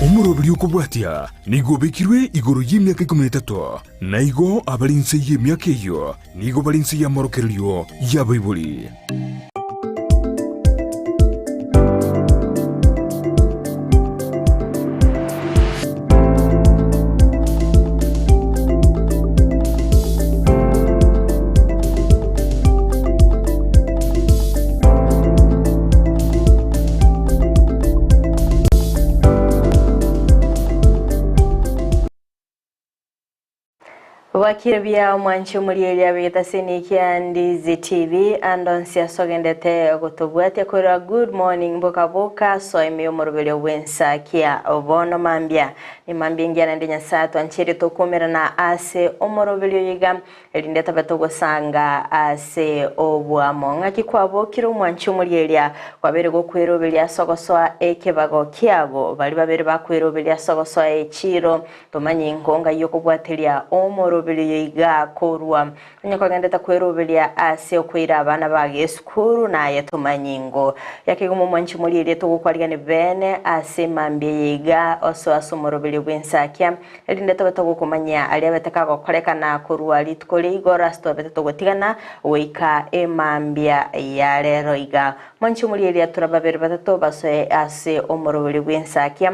Omoroberi okobwatia nigo obekirwe igoro y'emiaka ikomi na etato, na igo abare inse y'emiaka eyio nigo bare inse y'amorokererio y'abaibori. Bwakire buya omwanchi omorieria bw'egetasini kia Ndizi TV ande onsi ase ogendete gotobwatia korwa good morning boka boka soa ime y'omoroberio bw'ensa kia bono mambia. Ni mambia engiya naende Nyasae atwancheire tokuomerana ase omoroberio oyo iga Erinde tobe togosanga ase oboamo. Ng'aki kwabokire omwanchi omorieria, kwabeire gokweroberia ase ogosoa ekebago kiago, baria babere bakweroberia ase ogosoa echiiro, tomanye inko ngai okobwateria omoroberio oyo iga korwa. Onye kogendete kweroberia ase okoira abana bago esukuru, naye tomanye ingo. Yakegima omwanchi omorieria togokwarigania bene ase emambia eye iga osoe ase omoroberio bw'ensakia. Erinde tobe togokomanyia aria abete kagokorekana korwa rituko ria igoro ase twabete togotigana goika emambia ya rero iga. Mwanche omorieria tura babere batato basoe ase omoroberio bw'ensakia,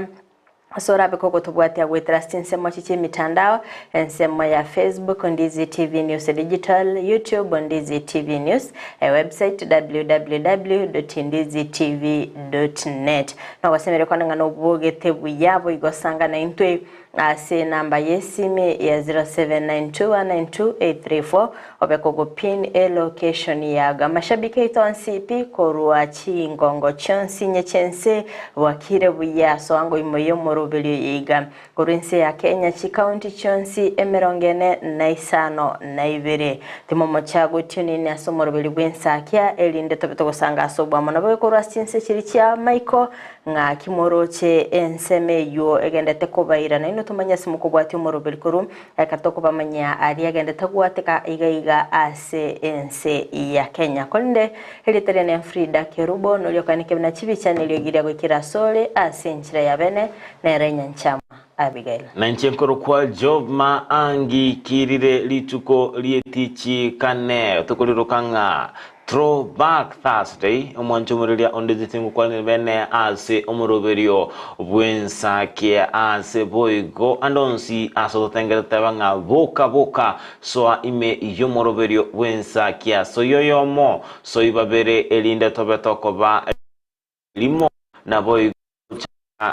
ase orabe kogotobwatia goetera ase chinsemo echi chi'emitandao, ensemo ya Facebook, Ndizi TV News Digital, YouTube, Ndizi TV News, ewebsite, www.ndizitv.net. Nogosemeria kwane ng'a nobogete buya boigo sanga naintwe ase enamba y'esimi ya 0792192834 obe kogopin elocation yago. Amashabiki aito onsi pi korwa chingongo chionsi inye chi'ense bwakire buya soa ngoimo y'omoroberio oyo iga. Korwa ense ya Kenya chikaunti chionsi emerongo ene na isano na ibere. Timomocha gotune in ase omoroberio bw'ensakia, erinde tobe togosanga ase oboamo naboigo korwa ase chinse chiria chi'amaiko, ng'aki moroche ensemo eyio egendete kobaira, nainwe tomanye ase mokobwatia omoroberio korwa ekero tokobamanyia aria agendete gwateka iga iga ase ense ya Kenya. Korende erieta riane Frida Kerubo, noria okanekia buna chibicha neriogi riria goikera asore ase enchera ya bene, Nere nyanchama Abigail. Na inche nkorokwa Job maangikirire rituko ri'etichi kane, tokoriroka ng'a Throwback Thursday, omwancho omoreria onde tingokwanire bene ase omoroberio bw'ensakia ase boigo ande onsi ase ototengete teba ng'a boka boka soa ime y'omoroberio bw'ensakia soi oyomo soi babere erinde tobe tokoba rimo naboigo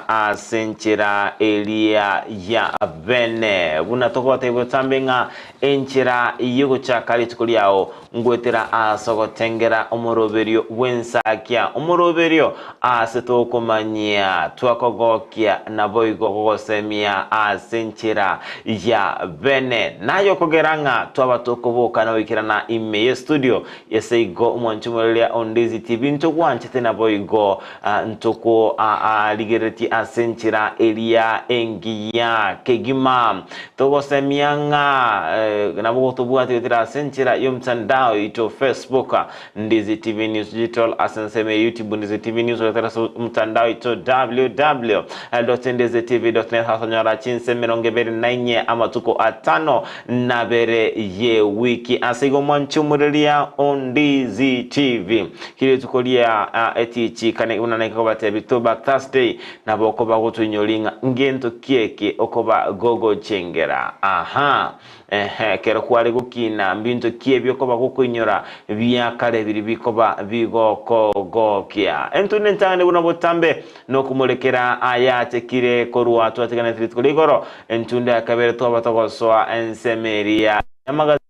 Ase enchera eria ya bene, buna togoteebwa botambe ng'a enchera y'ogochaka rituko riao ngoetera ase ogotengera omoroberio bw'ensakia, omoroberio ase tokomanyia, twakogokia, naboigo gogosemia ase enchera ya bene. Naye okogera ng'a twaba tokoboka na goikerana ime y'estudio ase igo omwanchi omoreria o Ndizi TV ntogwanchete naboigo Ntokoarigereretie ase enchera eria engiya kegima. Togosemia ng'a nabo gotobwate goetera ase enchera y'omtandao oito Facebook, Ndizi TV News Digital, ase ensemo ya YouTube, Ndizi TV News, goetera ase omtandao oito www.ndizitv.net ase onyora chinse emerongo ebere na inye amatuko atano nabere y'ewiki. Ase igo mwanche omoreria o Ndizi TV. Kera rituko ria etichi kane buna naika kobatebia Throwback Thursday, nabo okoba gotoinyori ng'a ngento ki eke okoba gogochengera. Aha! Ehe, ekero kware gokina, mbinto ki ebi okoba gokoinyora bia kare biria bikoba bigokogokia? Entunda entang'ani buna botambe nokomorekera ayachekire korwa twatiganete rituko ria igoro. Entunda ya kabere twaba togosoa ensemo eria y'amagazeti,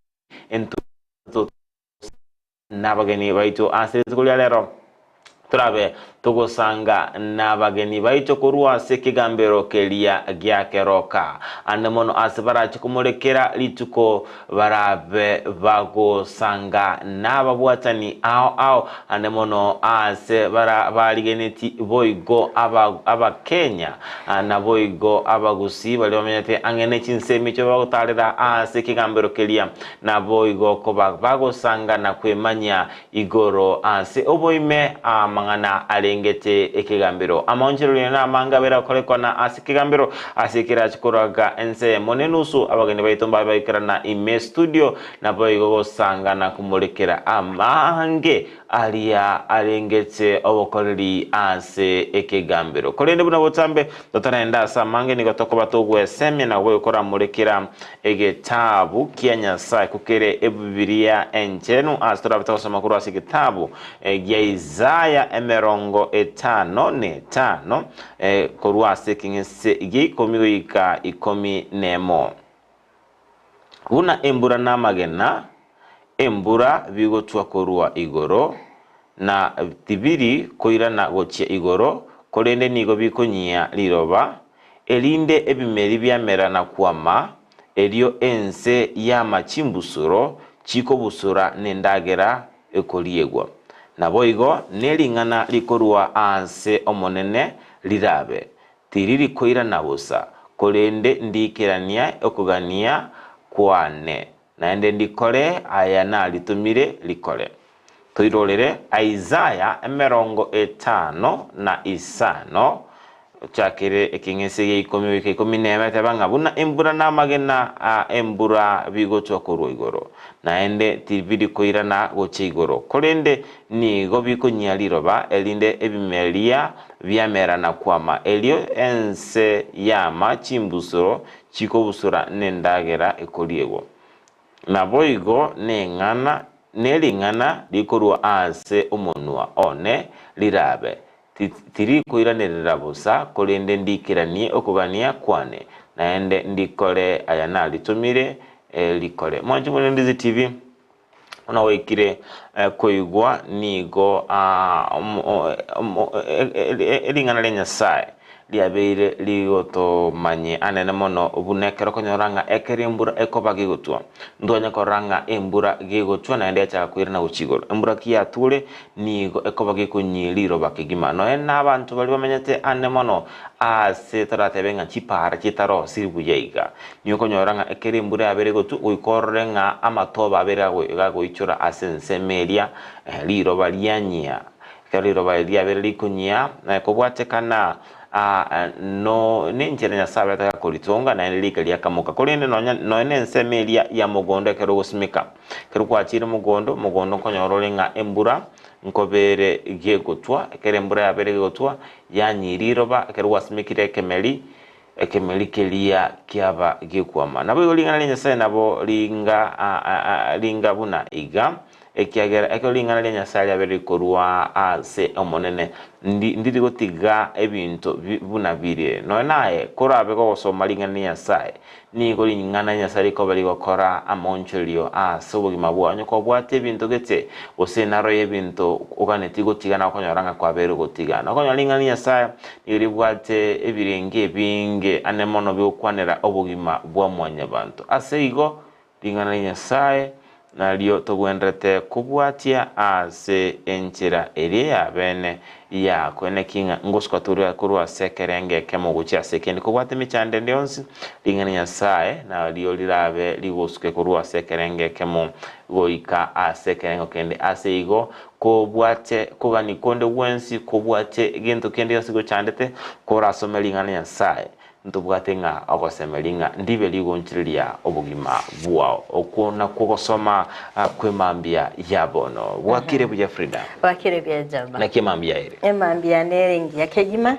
entunda ya gatato Nabageni baito ase rituko ria rero, torabe togosanga nabageni baito korwa ase ekegambero keria gia keroka, ande mono ase barache komorekera rituko barabe bagosanga nababwatani ao ao, ande mono aase bara barigeneti boigo aba Abakenya naboigo Abagusii baria bamenyete ang'e ne chinsemo echio bagotarera aase ekegambero keria. Naboigo koba bagosanga na kwemanyia igoro ase oboime amang'ana arenge. arengete ekegambero. Amaonchorerio namange abere akorekana ase ekegambero ase ekerache koraga ensemo nenusu. Abageni baito mbabe baikerana ime studio naboigo gosanga na komorekera amange aria arengete obokoreri ase ekegambero. Korende buna botambe totarenda ase amange nigo tokoba togwesemia na gokoramorekera Egetabu kia Nyasae kokere Ebibilia Enchenu ase torabe togosoma korwa ase egetabu gia Isaya emerongo etano na etano, korwa ase ekeng'ese gia ikomi goika ikomi nemo. Buna embura na amagena 'embura bigotwa korwa igoro, na tibiri koirana gochia igoro, korende nigo bikonyia riroba, erinde ebimeri biamera na kwama, erio ense yama chimbusuro chikobusura nendagera ekoriegwa. Naboigo ne ring'ana rikorwa aase Omonene rirabe, tiriri koirana bosa, korende ndiikeranie okogania kwane, naende ndikore aya naritomire rikore. Toirorere Isaya emerongo etano na isano, ochakere ekeng'ese gia ikomi goika ikomi nemo, eteba ng'a buna embura na amagena a embura bigotwa korwa igoro, naende tibiri koirana gochia igoro, korende nigo bikonyia riroba, erinde ebimeria biamera na kwama, erio ense yama chimbusuro chikobusura nendagera ekoriegwa. Naboigo neng'ana ne ring'ana rikorwa aase omonwa one rirabe, tirikoiranerera bosa, korende ndiikeranie okogania kwane, naende ndikore aya naritomire rikore. Mwanche more Ndizi TV, buna gwaikire koigwa nigo ring'ana ria Nyasae riabeire rigotomanyia anene mono buna ekero okonyora ng'a ekero embura ekoba gegotwa, ntwanye korora ng'a embura gegotwa naende yachaka koirana gochia igoro. Embura ki yature nigo ekoba gekonyia riroba kegima. Nonya na abanto baria bamenyete ane mono aase toratebe ng'a chipaara chitarosiri buya iga, nigo okonyora ng'a ekero embura yabeire egotwa goika orore ng'a amatobe abeire gagoichora ase ensemo eria, riroba rianyia. Ekero riroba eri riabeire rikonyia, kobwatekana no nenchera Nyasae abete gakoritonga, naende rika riakamoka. Korende nonya nonya nensemo eria ya mogondo ekero ogosimeka, ekero gwachire mogondo, mogondo nkonyora ore ng'a embura nkobere gegotwa, ekero embura yabeire gegotwa, yanyia riroba, ekero gwasimekire ekemeri, ekemeri keria kiaba gekwama. Naboigo ring'ana ria Nyasae nabo ringa ringa buna iga, Ekiagera ekero ring'ana ria Nyasae riabeire rikorwa ase Omonene, ndiri gotiga ebinto buna bire. Nonya naye korabe gogosoma ring'ana ria Nyasae, nigo ring'ana ria Nyasae rikoba rigokora amaonchorerio ase obogima bwao. Onye kobwate ebinto gete, gose naroe ebinto oganetie gotiga na okonyora ng'a kwabeire ogotiga. Nokonyora ring'ana ria Nyasae nigo ribwate ebirenge ebinge ane mono bigokwanera obogima bwa mwanyabanto. Ase igo, Ring'ana ria Nyasae nario togwenerete kobwatia ase enchera eria y'abeene yakoeneki ng'a ngosuka tore korwa ase ekerengo ekemo gochia ase ekende. Kobwate emechando ende yonsi, ring'ana ria Nyasae nario rirabe rigosuke korwa ase ekerengo ekemo goika ase ekerengo kende. Ase igo, kobwate kogania konde gwensi, kobwate gento kende gionsi gochandete, korasome ring'ana ria Nyasae, Ntobwate ng'a ogosemeria ng'a ndibe rigonchireria obogima bwao. Okwo nakwo ogosoma kw'emambia ya bono. Bwakire buya Frida? Bwakire buya Jaba. Naki emambia ere? Emambia nere engiya kegima,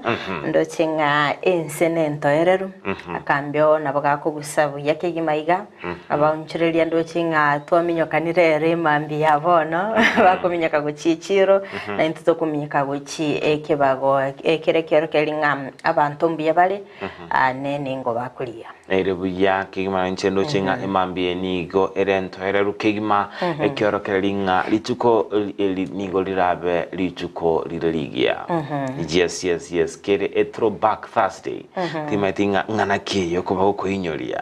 ndoche ng'a ense nentoereru, akambeo nabo gakogusa buya kegima iga, abaonchoreria ndoche ng'a twaminyokanire ero emambia ya bono, bakominyoka gochia echiro, naintwe tokominyoka gochia ekebago ekere ekero keri ng'a abanto mbuya bare, ane ningo bakoria. Ere buya kegima na inche ndoche ng'a emambia eye nigo ere entoereru kegima, ekiorokereria ng'a rituko eri nigo rirabe rituko rire rigiya. Yes, yes, yes, kere a throwback Thursday. Timaeti ng'a ng'ana ki eye okoba gokoinyoria.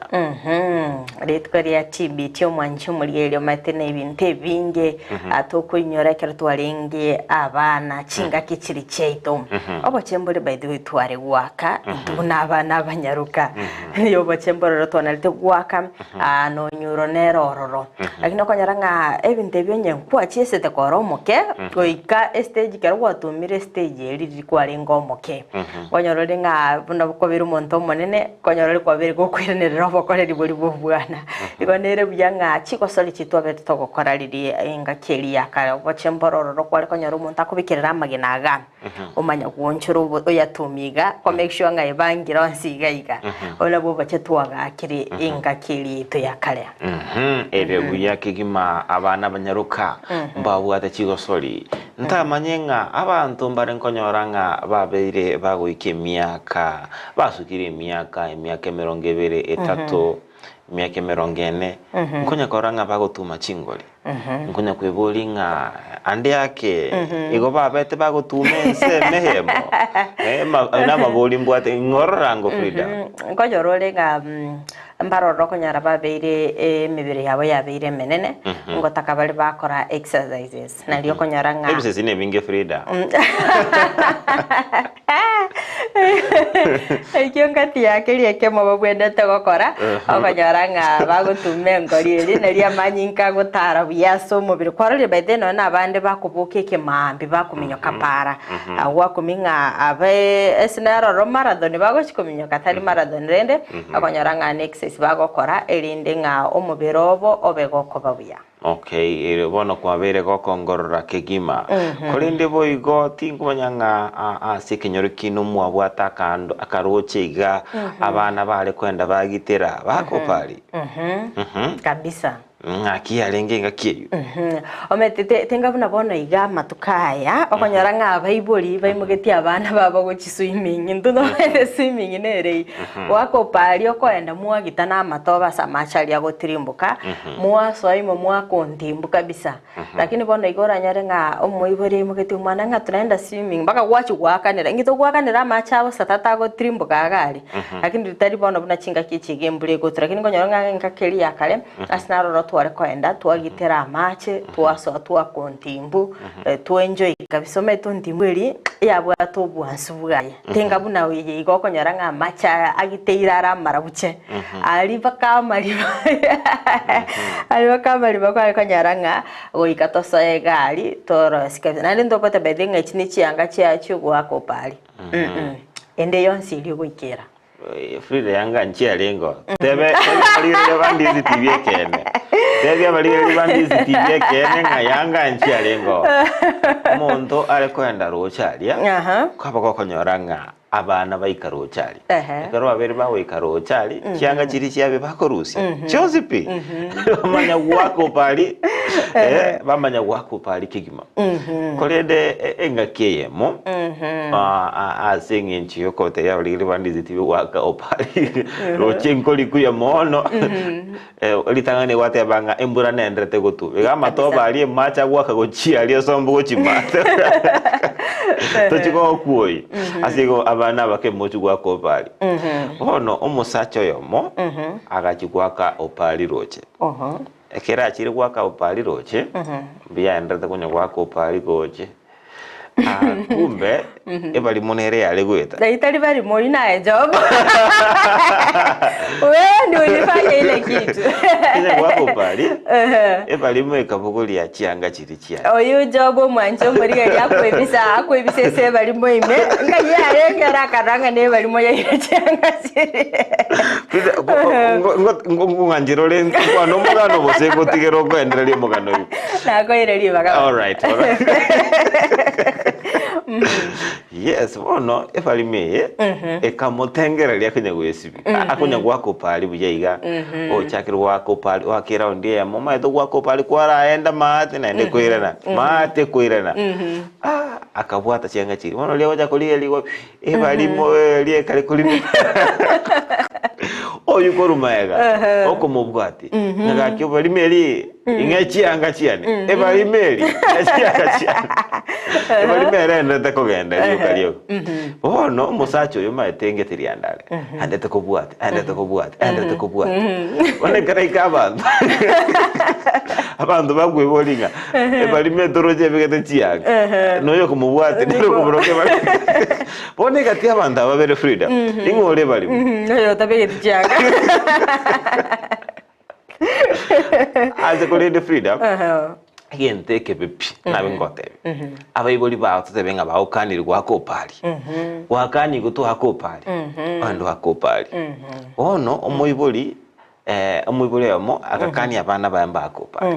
Rituko ria TBT omwanchi omorigereria omanyete na ebinto ebinge tokoinyora ekero twarenge abana chingaki chiri chiaito. Obochie mbore by the way tware goaka intwe buna abana abanyaroka. Oboche mbororo twanarete goaka, aa, na onyuro nere ororo. Lakini okonyora ng'a ebinto ebio onye nkwachiesete kore omoke, goika estage ekero gwatumire estage eria riria kwarenge omoke. Okonyora ore ng'a buna kwabeire omonto omonene, okonyora ore kwabeire gokoiranerera obokoreri boria bwa obwana. Igo nere buya ng'a chigosori chiria twabete togokora riria engaki eria ya kare, oboche mboro ororo kware konyora omonto akobekerera amagena igaa. Omanya gwonchora obo oyatumia iga ko make sure ng'a ebangire onsi iga iga. Obwo nabwo oboche twagakire engaki eria yaito ya kare. Ere buya kegima abana abanyaroka mbabwate chigosori. Ntamanye ng'a abanto mbare nkonyora ng'a babeire bagoika emiaka, basukire emiaka, emiaka emerongo ebere, etato, emiaka emerongo ene, nkonya korora ng'a bagotuma chingori. Nkonya kweboria ng'a ande ake igo babete bagotuma ense emehemo Eh, ma- aye namabori mbwate ng'orora ango Frida. Nkonyora ore ng'a mbarore okonyora babeire emebere yabo yabeire emenene, ngotaka bare bakora exercises. Nario okonyora ng'a Ebisesi nebinge Frida. Ekio ngati ya keria ekemo babwenerete gokora, okonyora ng'a bagotuma engori eria, naria amanyinga agotara buya ase omobere. Kwarorire by then nonye na abande bakoboka ekemaambia bakominyoka para, gwakumia ng'a abe ase naroro marathon bagochia kominyoka tari marathon rende, okonyora ng'a ne exercise bagokora erinde ng'a omobere obo obe gokoba buya. Okay, erio bono kwabeire gokongorora kegima. Korende boigo tinkomanya ng'a a- ase ekenyoro kiaino mwabwate akando akaroche iga abana bare kwenda bagitera bakopari. Mhm. Kabisa. Ng'aki yarenge engaki eyio? Omanyete te- tenga buna bono iga amatuko aya, okonyora ng'a abaibori baimogetie abana babo gochia swimming, intwe tomaete swimming nere eyio. Goaka aria okoenda mwagita na amatobe ase amache aria agotirimboka, mwasoa ime mwakontimbu kabisa. Lakini bono igo oranyore ng'a omoibori aimogetie omwana ng'a tunaenda swimming mpaka gwachia goakanera, inki togoakanera amache abosa tata agotirimboka iga aria. Lakini ritari bono buna chingaki echi iga embura egotwa, lakini nkonyora ng'a engaki eria ya kare, ase naroro tware koenda twagitera amache, twasoa twakontimbu, twaenjoy kabisa omanyete ontimbu eria yabwate obwansu bwaye. Tenga buna oye iga okonyora ng'a amache aya agiteire are amarabuche, aria mpaka amariba aria mpaka amariba kware konyora ng'a goika tosoe egari torosie kabisa. Naende ntobwate by the way ng'a echi ne chianga chia chiogoaka opari ende yonsi eria ogoikera. Frida yanga nchiarenge oo. Tebe tebia abarigereria ba Ndizi TV ekeene. Tebia abarigereria ba Ndizi TV ekeene ng'a yanga nchiarenge oo. Omonto are koenda roche aria, Aha. kwaba gokonyora ng'a abana baika roche aria. Ehe. Ekero babere bagoika roche aria, chianga chiria chiabe bakorusia, chionsi pi, bamanya goaka opari, eh, bamanya goaka opari kegima. Korende engaki eyemo, ase eng'encho y'okotebia abarigeri ba Ndizi TV goaka opari, roche nkori kuya mono, ritang'ani gwateba ng'a embura nenderete gotwa, iga amatobe aria emache agoaka gochia aria osombe gochia maate, tochi gokuoyia. Ase igo abana abake mochie goaka opari. Bono omosacha oyomo, agachia goaka opari roche. Ekero achire goaka opari roche, mbuya aenderete konya goaka opari roche, ah, kumbe ebarimo nere yare goeta. Na itari barimo oyio naye Job. Wewe ndio ulifanya ile kitu. Konya goaka opari, ebarimo ekabogoria chianga chiria chiaye. Oyu Job omwanche omorigereria akoebisa akoebisa ase ebarimo ime, ngai yarenge ere akarora ng'a nebarimo yaire chianga chiria. Ng'anchera ore nkwane omogano gose ngotigere okoendereria omogano oyio? Nakoire ribaga. Alright, alright. Yes, bono ebarimo eye ekamotengereria akonya goesibia akonya goaka opari buya iga ochakire goaka opari oaka eraundi eyemo omanyete goaka opari kwaraenda maate naende koirana maate koirana ah akabwata chianga chiria bono riria ogocha korigereria igo Ebarimo eria ekare korina oyu korwa magega okomobwati ng'a gaki obarimo eri ing'e chianga chiane ebarimo eri ing'e chianga chiane ebarimo ere enderete kogenda rioka rioka bono omosacha oyo omanyete engete riandare aendete kobwati aendete kobwati aendete kobwati bono ekero aika abanto abanto bakweboria ng'a Ebarimo etoroche ebegete chianga, na oyokomobwatia nere okomoroka ebarimo. Bono egati y'abanto aba babere Frida, ning'o ore ebarimo? Oyo otabegeti. Ntabegeti chianga. Ase korende Frida, egento ekebe pi, nabe ngotebia, abaibori bao totebe ng'a bagokanire goaka opari, gwakanigwe toaka opari, ogende oake opari. Bono omoibori omoibori oyomo agakania abana baye mbaake opari.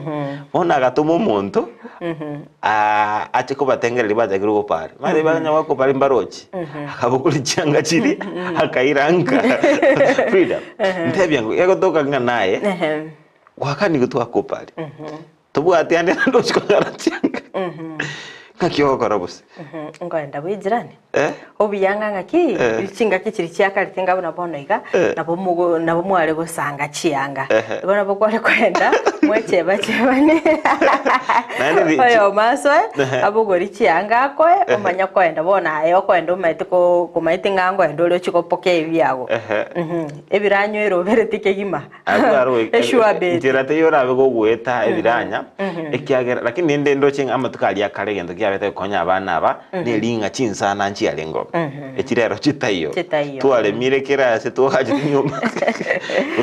Bono agatoma omonto, ache kobatengereria bachakire gopara. Omanyete banya goaka opari mbaroche, akabogoria chianga chiria, akaira nka. Frida, ntebia ng'o, egotoka ng'a naye, gwakanigwe toake opari, tobwati ande naende ochia konyora chianga, ng'aki ogokora gose? Nkoenda bwa ejirani. Eh? Obuya ng'a ng'aki, Eh. chingaki chiria chia kare tinga buna bono iga, Eh. nabo mogo nabo mware gosanga chianga. Ehe. Igo nabo kware koenda, mwecheba chebane. Naende ri- Oyomo asoe, Ehe. abogori chianga akoe, omanye koenda bono aye okoenda omaete ko komaete ng'a ngoenda ore ochie gopokea ebiago. Ehe. Mhm. Ebiranyo erobereti kegima. Abwo aro Esure beti. nchera teiyo orabe gogoeta ebiranya, ekiagera lakini rende ndoche ng'a amatuko aria akare egento kiabete gokonya abana aba, neri ng'a chinsana nchiarenge oo, echi rero chitaiyo. Chitaiyo. Twaremire kera ase twagachete nyomba,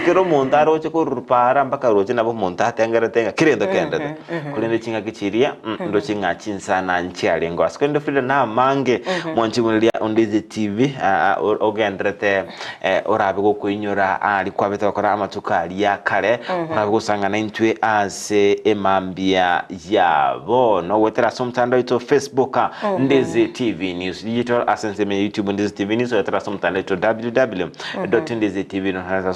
kera omonto aroche korwa paara mpaka roche nabo omonto atengerete ng'a kera egento kendete. Korende chingaki chiria, ndoche ng'a chinsana nchiarenge oo. Ase korende Frida namange, mwanche buna Ondizi TV, ogenderete Orabe gokoinyora aria kwabete gokora amatuko aria kare, orabe gosangana intwe ase emambia ya bono goetera ase omotandao oito Facebook Ndizi TV News Digital ase ensemo ya YouTube Ndizi TV News goetera ase omotandao oito www.ndizitv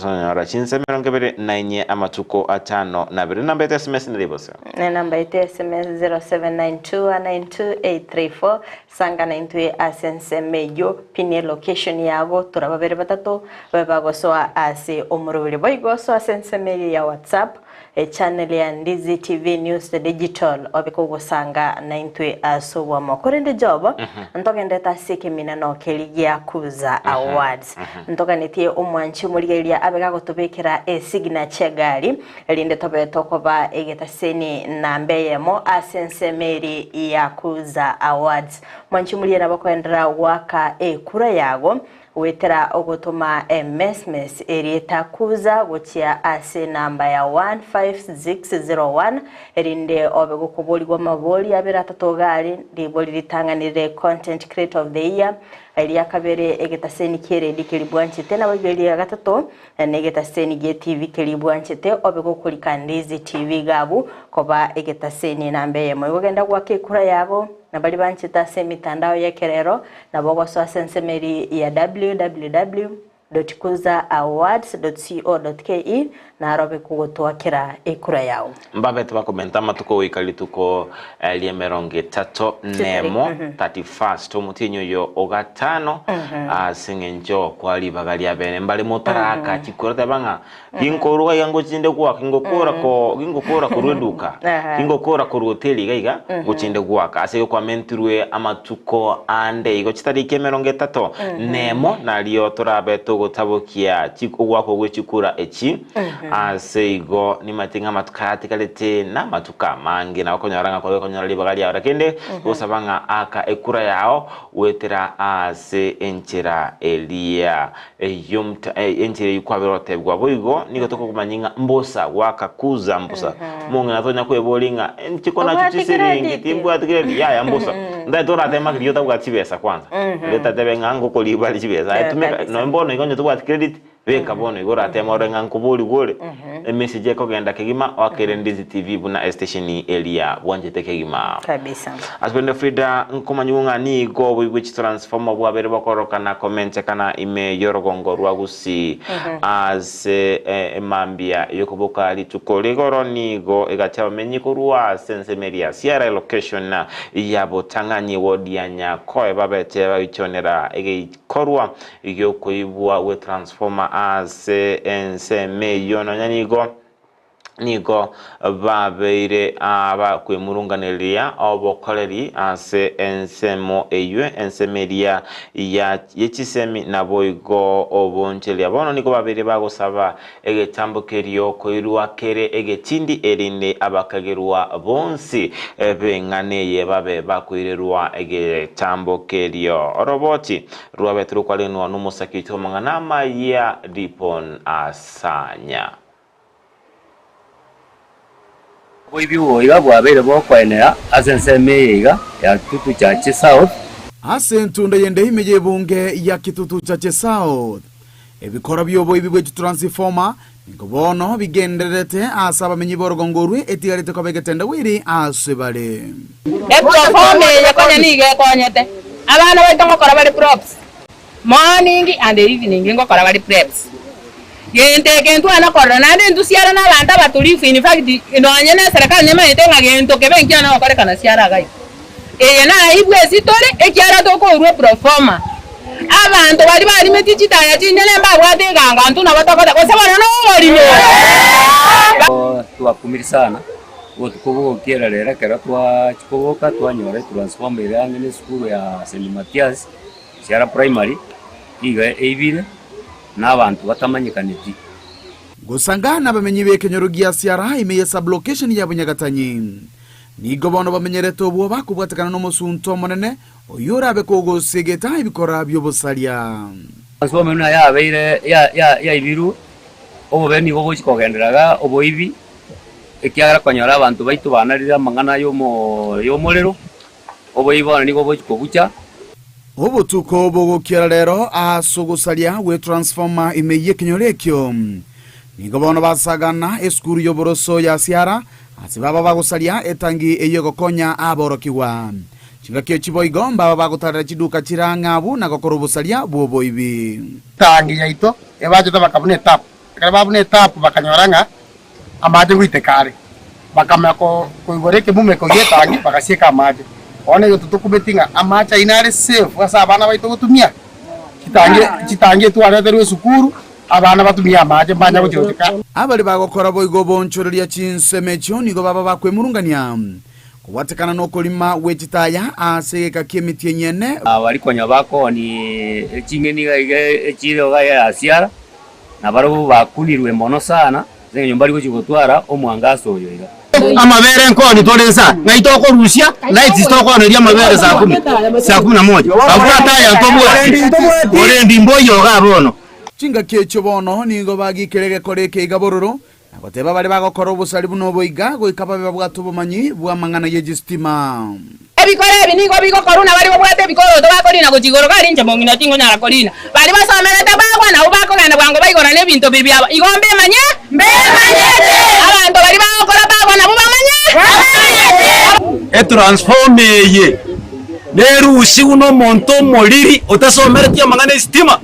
onyora chinsa 24 amatuko atano na abere namba yaito ya SMS nere bose. Nenamba yaito ya SMS 0792192834 Sangana intwe ase ensemo eyio, pinia elocation yago, tora babere batato babe bagosoa ase omoroberi. Boigo soa ase ensemo eye ya WhatsApp, echannel ya Ndizi TV News Digital obe kogosanga naintwe ase oboamo. Korende Job, ntogenderete ase ekeminano keria gia Kuza Awards. Ntoganetie omwanchi omorigereria abe gagotobekera esignature egari Erinde tobe tokoba egetaseni namba eyemo ase ensemo eri ya Kuza Awards. Mwanchi morie nabo koenderera goaka ekura yago goetera ogotoma emesmes erieta Kuza gochia ase enamba ya 15601 erinde obe gokoborigwa amabori abere atato iga aria, ribori ritang'ani rire Content Creator of the Year, eria kabere egetaseni ki'eredi keria bwanchete, naboigo eria gatato Negetaseni gi'etibi keria bwanchete obe gokorika Ndizi TV iga abwo koba egetaseni namba eyemo. Igo genda goaka ekura yago na baria banchete ase emitandao y'ekerero nabo ogosoa ase ensemo eria ya www.kuzaawards.co.ke naro obe kogotwakera ekura yao. Mbabete bakomenta amatuko goika rituko ri'emerongo etato nemo, 31st, omotienyi oyo o gatano, ase eng'encho kwa ribaga ria bene mbare motaraka chikura teba ng'a ginkoruga iga ngochinde goaka gingokora ko gingokora korwa eduka gingokora korwa hoteli iga iga ngochinde goaka ase igo kwamentirwe amatuko ande igo chitariki emerongo etato nemo nario torabe togotabokia chi ogoakwa gwe chikura echi Ase igo nimanyete ng'a amatuko aya atigarete namatuko amange, na okonyora ng'a kwaye konyora ribaga riao. Lakini gosaba ng'a aka ekura yao goetera ase enchera eria eyomta enchera eyio kwabera gotebigwa. Boigo nigo tokomanya ng'a mbosa goaka kuza mbosa. Omong'ina tonya kweboria ng'a nchiko nacho Obwati chisiringi credit. timbwati credit yaya mbosa. Ntaete oratema riria otabwati chibesa kwanza. Riria otatebe ng'a ngokoriba chibesa. Aye Eh, tumeka kabisa. nonya bono iga onye tobwati credit Beka bono igo orateme ore ng'a nkoborigwe ore, emessage ekogenda kegima oakere Ndizi TV buna estesheni eria bwanchete kegima. Kabisa. Ase korende Frida nkomanyigwe ng'a nigo oboigwe chitransformer bwabere bokororokana komentekana ime y'orogongo rwa Gusii ase emambia y'okoboka rituko rigoro nigo egacha abamenyi korwa ase ensemo eria Siara location ya Botang'anyi ward ya Nyakoe babete bagichonera egeikorwa Gi'okoibwa gwe transformer ase ensemo eyio nonya nigo. Nigo babeire abakwemurunganeria obokoreri ase ensemo eyio, ensemo eria ye chisemi naboigo obonchereria. Bono nigo babeire bagosaba egetambo kerio koirwa kere egetindi, erinde abakagerwa bonsi b'eng'ana eye babe bakoirerwa egetambo kerio. Oroboti rwabete rokwarenwa nomosaki oito bw'amang'ana amaya Ripon Asanya. Oboibi obo iga bwabeire bokoenea ase ensemo eye iga ya Kitutu Chache South. Ase entunda y'ende ime y'ebunge ya Kitutu Chache South, ebikora bi'oboibi bwe chitransifoma nigo bono bigendererete ase abamenyi b'orogongo orwe etigarete koba egetendawiri ase bare. Eproforma eye konya nigo ekonyete abana baito ngokora bare props. Morning and evening ngokora bare preps. Gento eke ntwana korora naende intwe siara na abanto abatulifu in fact nonye na eserekari nemanyete ng'a gento kebe nkiana gokorekana siara iga iga. Eye naibwe ase tore ekiagera tokourwa eproforma. Abanto baria barimetie chitaya chinyene mbabwate eganga intwe nabo togoteba gose bono noborimo. Twakumire sana, obotuko bogokiera rero ekero twachia koboka twanyora etransformer ere ang'e na esukuru ya St Mathias. Siara Primary nigo eibire na abanto batamanyekaneti. Gosanga nabamenyi b'ekenyoro gia Siara ime ye sub-location ya Bunyagatanyi. Nigo bono bamenyerete obwoba kobwatekana nomosunte omonene oyio orabe kogosegeta ebikora bi'obosaria. Transformer buna yabeire yaibirwe, obobe nigo bogochia kogenderera iga oboibi, ekiagera konyora abanto baito banarire amang'ana y'omorero, Oboibi bono nigo bogochia kobucha. Obotuko bogokiera rero ase ogosaria gwe transformer ime y'ekenyoro ekio. Nigo bono basagana esukuru y'oboroso ya Siara ase baba bagosaria etangi eyio egokonya aborokigwa. Chingaki echi boigo mbaba bagotarera chiduka chire ang'e abwo na gokora obosaria bw'oboibi. Etangi yaito ebachete bakabuna etapu. Ekero babuna etapu bakanyora ng'a amache ngoiteka are, bakamanya koigora ekemumeko gi'etangi bagasieka amache. Bono egento tokumeti ng'a amache ayio nare safe ase abana baito gotumia, chitangi chitangi etwareterwe esukuru, abana batumie amache mbanya gochia gochika. Abaria bagokora boigo oboonchoreria chinsemo echio nigo baba bakwemurungania kobwatekana nokorima gwe chitaya ase egeka ki'emitienyi ene. Baria konya bakoonia ching'eni iga iga echire iga ya asiara, Na barabwo bakunirwe mono sana, ase engencho mbari gochia gotwara omwangaso oyo iga. Amabere nkoni tore nsa, ng'ai tokorusia lights tokooneria amabere saa kumi, saa kumi na moja. Abwate aya ntobwati, borendi mboiyo igaa bono. Chingaki echio bono nigo bagikire egekora eke iga bororo, na goteba baria bagokora obosari buna obo iga, goika babe babwate obomanyi bw'amang'ana ye chistima. Ebikoro ebi nigo bigokorwa na baria babwate ebikoroto bakorina gochia igoro gari inche mong'ina tingonyara korina. Baria basomerete bagwa nabwo bakogenda bwango baigorane ebinto bibi biabo. Igo mbemanye? Mbemanyete. Abanto baria bagokora bagwa nabwo bamanye? Bamanyete. Etransformer eye nerusigwe nomonto omoriri otasomereti amang'ana esitima.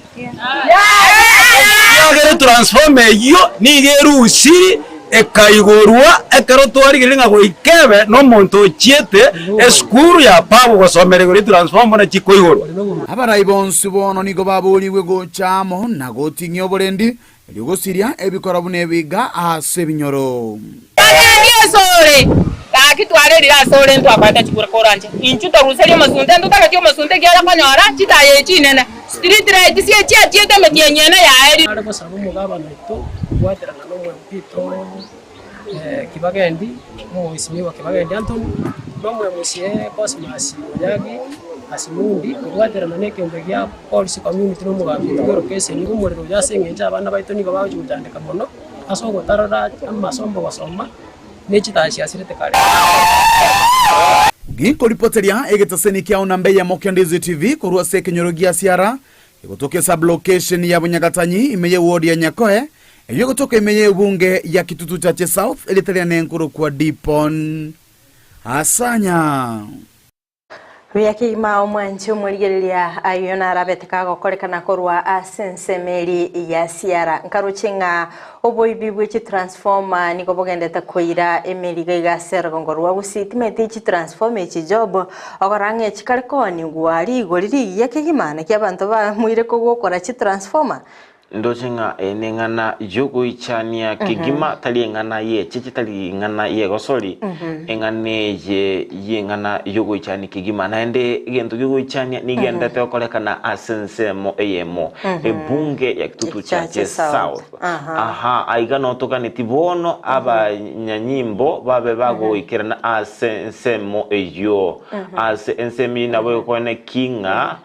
Ekiagera etransformer eyio nigo erusiri ekaigorwa ekero twarigereria ng'a goika ebe nomonto ochiete esukuru ya pabu gosomera igoro etransformer buna chikoigorwa. Abarai bonsi bono nigo baboorigwe gocha amo na goting'ia oborendi, erio gosiria ebikora buna ebiga ase ebinyoro. Bagendi asore, gaki twarerire asore ntwakoete chikura koranche inchu toruserie omosunte ntotageti omosunte ekiagera konyora chitaya echi inene street light sie chiachiete emetienyi ene yaerire. Nare gosaba omogabana oito kobwaterana na omo-MP oito Kibagendi, omomheshimiwa Kibagendi Anthony, na omo-MCA Cosmas Munyagi Asimundi, kobwaterana na ekento gia Police community na omogambi oito bw'erokeseni bw'omorero oyo ase eng'encho abana baito nigo bagochia gochandeka mono. Ase ogotarora amasomo gosoma ne chitaya chiasirete kare. Ginkoripoteria egetaseni kiao namba eyemo kia Ndizi TV korwa ase ekenyoro gia Siara, egotoka esub-location ya Bunyagatanyi ime ye ward ya Nyakoe, eyio egotoka ime ye ebunge ya Kitutu Chache South erieta riane nkorokwa Dipon Asanya. Buya kegima omwanche omorigereria ayio narabete kagokorekana korwa ase ensemo eri ya Siara. Nkaroche ng'a oboibi bwe chitransformer nigo bogendete koira emerigo iga ase erogongo rwa Gusii. Timanyeti chitransformer echi Job okora ng'a chikare koonigwa rigori rigiya kegima naki abanto bamoire kogokora chitransformer. Ndoche ng'a eye neng'ana y'ogoichania kegima, tari eng'ana y'echeche, tari ing'ana y'egosori, eng'ana eye y'eng'ana y'ogoichania kegima. Naende egento ki'ogoichania nigenderete gokorekana ase ensemo eyemo, ebunge ya Kitutu Chache South. Aha, aiga notoganeti bono abanyanyimbo babe bagoikerana ase ensemo eyio. Ase ensemo eyio nabo egokwana ki ng'a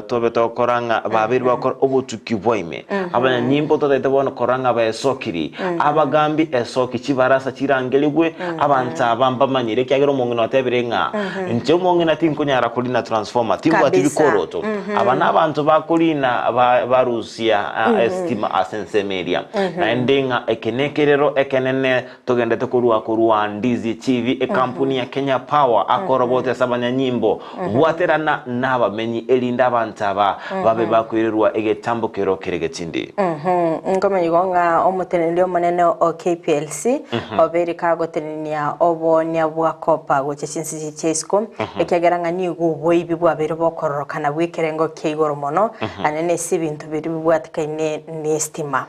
Tobe togokora ng'a babeire bagokora obotuki bwa ime. Abanyanyimbo totaete bono korora ng'a baesokiri. Abagambi esoki chibarasa chirangerigwe, abanto aba mbamanyire ekiagera omong'ina otebire ng'a inche omong'ina tinkonyara korina transformer, timbwati Kabisa. bikoroto. Aba nabanto bakorina ba- barusia estima ase ensemo eria. Naende ng'a eke nekerero ekenene Togendete korwa korwa Ndizi TV, ekampuni ya Kenya Power akorobote ase abanyanyimbo, bwaterana nabamenyi erinde abanto aba babe bakoirerwa egetambokero kere getindi. Nkomanya igo ng'a omoteneneri omonene o KPLC obeire kagotenenia oboonia bwa copper gochia chinse chia isiko ekiagera ng'a nigo oboibi bwabeire bokororokana bw'ekerengo kia igoro mono anene ase ebinto biria bibwatekaine nestima.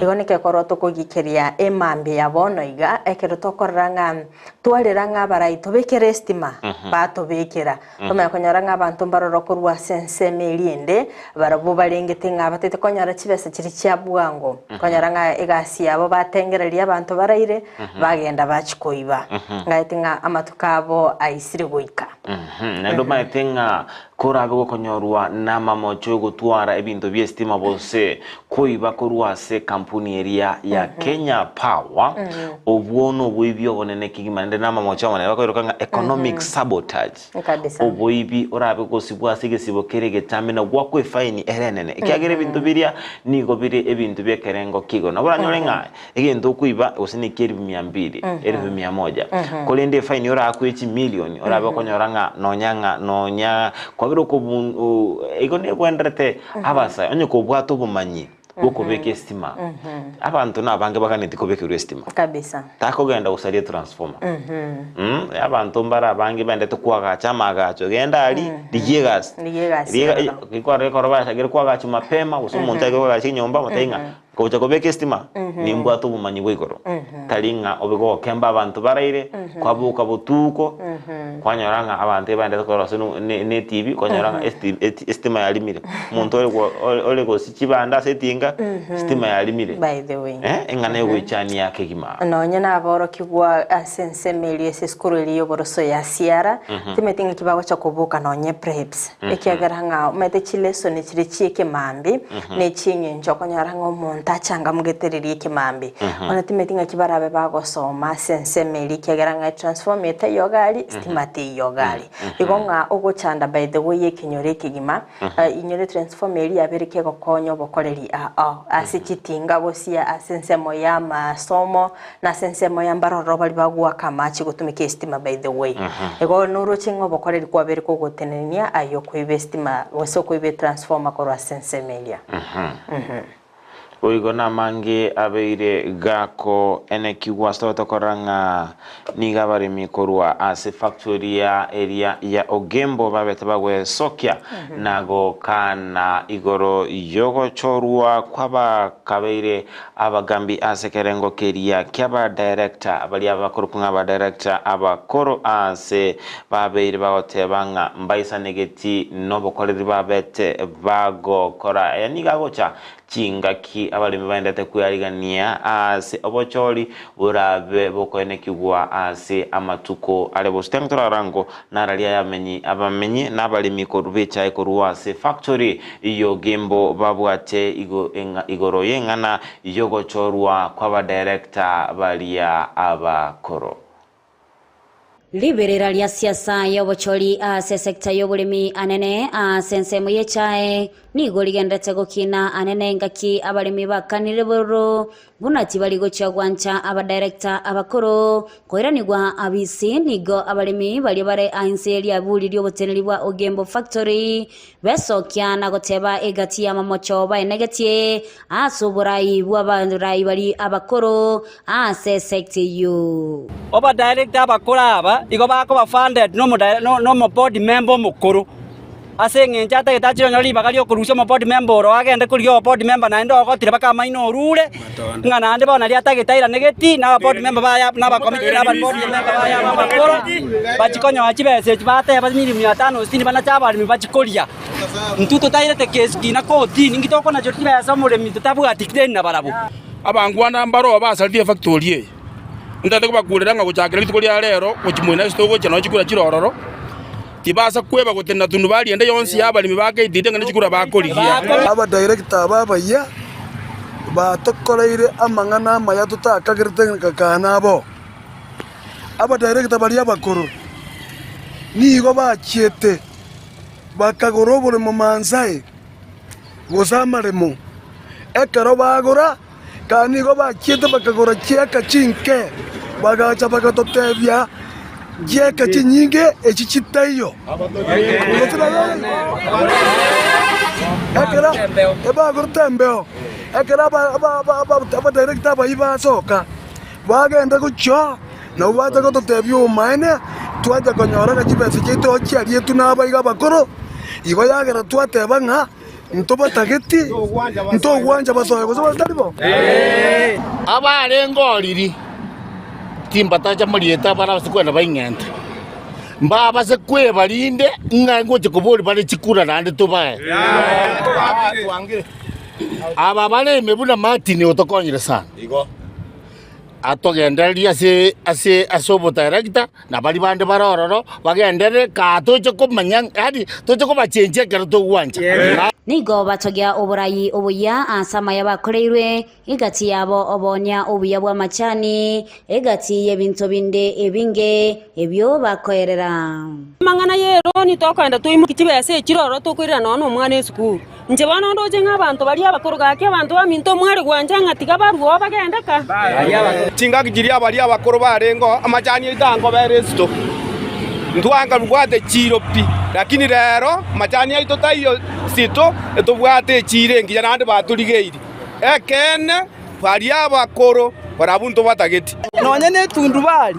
Igo nekekorwa tokogikeria emambia ya bono iga, ekero tokorora ng'a twarera ng'a abarai tobekere estima, batobekera. Tomanye konyora ng'a abanto mbaroro korwa ase ensemo eria ende, barabwo barengete ng'a batete konyora chibesa chiria chia bwango. Konyora ng'a egasi yabo batengereria abanto baraire, bagenda bachia koiba. Ngaete ng'a amatuko abo aisire goika. Naende omanyete ng'a Korabe gokonyorwa namamocho y'ogotwara ebinto bi'esitima gose koiba korwa ase ekampuni eria ya Kenya Power, obwo noboibi obonene kegima naende namamocho amanene bakoiroka ng'a economic sabotage. Kabisa. Oboibi orabe gosibwa ase egesibo kere egetambe na goakwa efaini ere enene ekiagera ebinto biria nigo bire ebinto bi'ekerengo ki'igoro. Nabo oranyore ng'a Egento okoiba gose nekia elifu mia mbili, elifu mia moja, korende efaini orakwe chimilioni orabe okonyora ng'a nonya ng'a nonya kwabera okobun igo nebwenderete abasae onye kobwate obomanyi bwokobeka estima, abanto nabange baganeti kobekerwa estima. Kabisa. Takogenda gosaria etransformer. Abanto mbare abange bendete koagacha amaagacho, genda aria, rigia egasi. Rigia egasi Rigia ororo. ekero ekero bachakire koagacha mapema gose omonto aike koagacha enyomba omotebi ng'a Gocha kobeka esitima, nimbwate obomanyi bwa igoro. Tari ng'a obe gokemba abanto baraire, kwaboka botuko, kwanyora ng'a abanto ebaendete korosia no- ne- ne etibi, kwanyora ng'a esti- eti- esitima yarimire. Omonto ore go- ore ore gosia chibando ase etinga, esitima yarimire. By the way. Eh, eng'ana yogoichania kegima. Nonye naborokigwa ase ensemo eria ase esukuru eria y'oboroso ya Siara, timanyeti ng'aki bagocha koboka nonye preps. Ekiagera ng'a omanyete chilesoni chiria chi'ekemambi, ne chi'engencho okonyora ng'a omonto achangamogete riria ekemambi. Bono timanyeti ng'aki barabe bagosoma ase ensemo eria ekiagera ng'a etransformer etaiyo iga aria, estima teiyo iga aria. Igo ng'a ogochanda by the way ekenyoro ekegima, inyore etransformer eria yabeire kegokonya obokoreri aa ase chitinga gosia ase ensemo ya amasomo, na ase ensemo ya mbaroro baria bagoaka amache gotumeka estima by the way. Igo noroche ng'a obokoreri kwabeire kogotenenia aye okoiba estima gose okoiba etransformer korwa ase ensemo eria. Boigo namange abeire gakoenekigwa ase togotokorora ng'a nigo abaremi korwa ase factory ya eria ya Ogembo babete bagwesokia na gokana igoro yogochorwa kw'abakabeire Abagambi ase ekerengo keria ki'abadirector, baria bakorokwa ng'a abadirector abakoro aase babeire bagoteba ng'a mbaisanegeti nobokoreri babete bagokora. Aya nigo agocha chingaki abaremi baendete kwearigania ase obochori borabe bokoenekigwa ase amatuko are bosio. Tanga torarango Nararia ayamenyi abamenyi na abaremi korwa b'echae korwa ase factory y'Ogembo babwate igoro y'eng'ana y'ogochorwa kw'abadirector baria abakoro. Riberera ria siasa y'obochori ase esecta y'oboremi anene ase ensemo y'echae nigo rigenderete gokina anene engaki abaremi bakanire bororo Buna tibari gochia gwancha abadirector abakoro koiranigwa abisi, nigo abaremi baria bare ainse ye riaburi ri'oboteneri bwa Ogembo Factory besokia na goteba egati y'amamocho baenegetie ase oborai bw'abarai baria abakoro ase esecta eyio. Abadirector abakoro aba igo bakoba funded nomo board member omokoro. Ase engencho atagete achire onyore ribaga ri'okorusia omoboard member oro agende korigia oboboard member naende ogotire mpaka amaino orure, ng'a naende bono naria atagete airane geti, na ababoard member baye na abakomiti na ababoard member baye aba abakoro, bachie konyoa chibesa echi bateba milioni mia tano sitini banache abaremi bachie koria. Intwe totairete kesi kina kotini, inki tokonacherwa chibesa omoremi totabwati deni nabarabwo. Abangwana mbaroo basaririe efactori eye. Ntagete kobakurera ng'a gochakera rituko ria rero gochia moino ase togochia nonye chikura chire ororo, tibasa kweba gotenena tundubari ende yonsi y'abaremi ba KTD ng'a nechikura bakorigia. Abadirector aba abayia batokoreire amang'ana amaya totakagerete ng'a nabo. Abadirector baria abakoro nigo bachiete bakagora oboremo Mansae gose amaremo. Ekero bagora, Kare nigo bachiete bakagora chieka chinke, bagacha bagatotebia, Chieka chinyinge echi chitaiyo. Ekero ebagorete embeo, ekero abadirector abayio basoka, bagenda gochia, nabo bacha gototebia obomaene, twacha konyora ng'a chibesa chiaito chiarietwe nabaiga abakoro, igo yagera twateba ng'a. Ntobatageti, ntogwancha basoe gose batari bo. Abarenge oriri, timbatacha moriete abarabase kwenda baing'ente, mbabase kweba rinde ng'a ngocha koboria bare chikura naende tobae. Aba bare ime buna Martin otokonyire sana. Atogendererie ase ase ase obotaerekta, na baria bande bare ororo bagenderere kaa toche komanya yaani toche kobachenchia ekero togwancha. Nigo batogia oborai obuya ase amaya bakoreirwe, egati yabo oboonia obuya bw'amachani, egati y'ebinto binde ebinge ebio bakoerera. Amang'ana y'eroni tokoenda toimokie chibesa echire ororo tokoirera nonya nomwana esukuru. Inche bono ndoche ng'a abanto baria abakoro gaki abanto baminto mware gwancha ng'a tiga barue oo bagende ka. Chingaki chiria baria abakoro barengeo, amachani aito ankobera esito, ntwanka bwate chiiro pi, lakini rero amachani aito taiyo sito, etobwate echiiro engiya naende batorigeiri. Ekeene, baria abakoro barabwo ntobatageti. Nonya netundubari,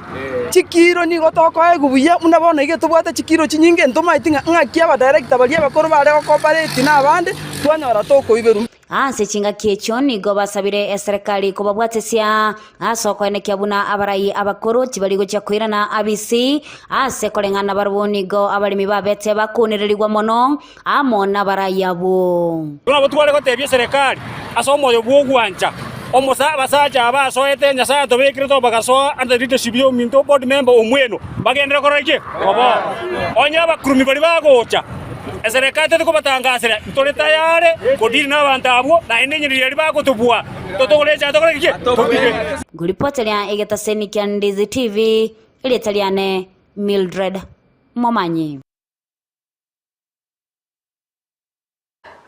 chikiro nigo tokoegwa buya, buna bono iga tobwate chikiro chinyinge, ntomaeti ng'a ng'aki abadirector baria abakoro bare gocooperate na abande, twanyora tokoiberwa. Ase chingaki echio nigo basabire eserekari kobabwatesia ase okoenekia buna abarai abakoro tibari gochia koirana abisi ase koreng'ana barabwo nigo abaremi babete bakunererigwa mono amo nabarai abwo. Nabo tware gotebia eserekari ase omoyo bw'ogwancha omosa abasacha aba asoete Nyasae atobekire to bagasoa under the leadership ya ominto board member Omweno bagenderere korora ki? Koboa. Onye abakurumi baria bagocha eserekari teri kobatangasera ntore tayare kodeal na abanto abwo naende enyereri eria bagotobua totogore echae tokore ki? Tobige. Ngoripoteria egetaseni kia Ndizi TV, erieta riane Mildred Momanyi.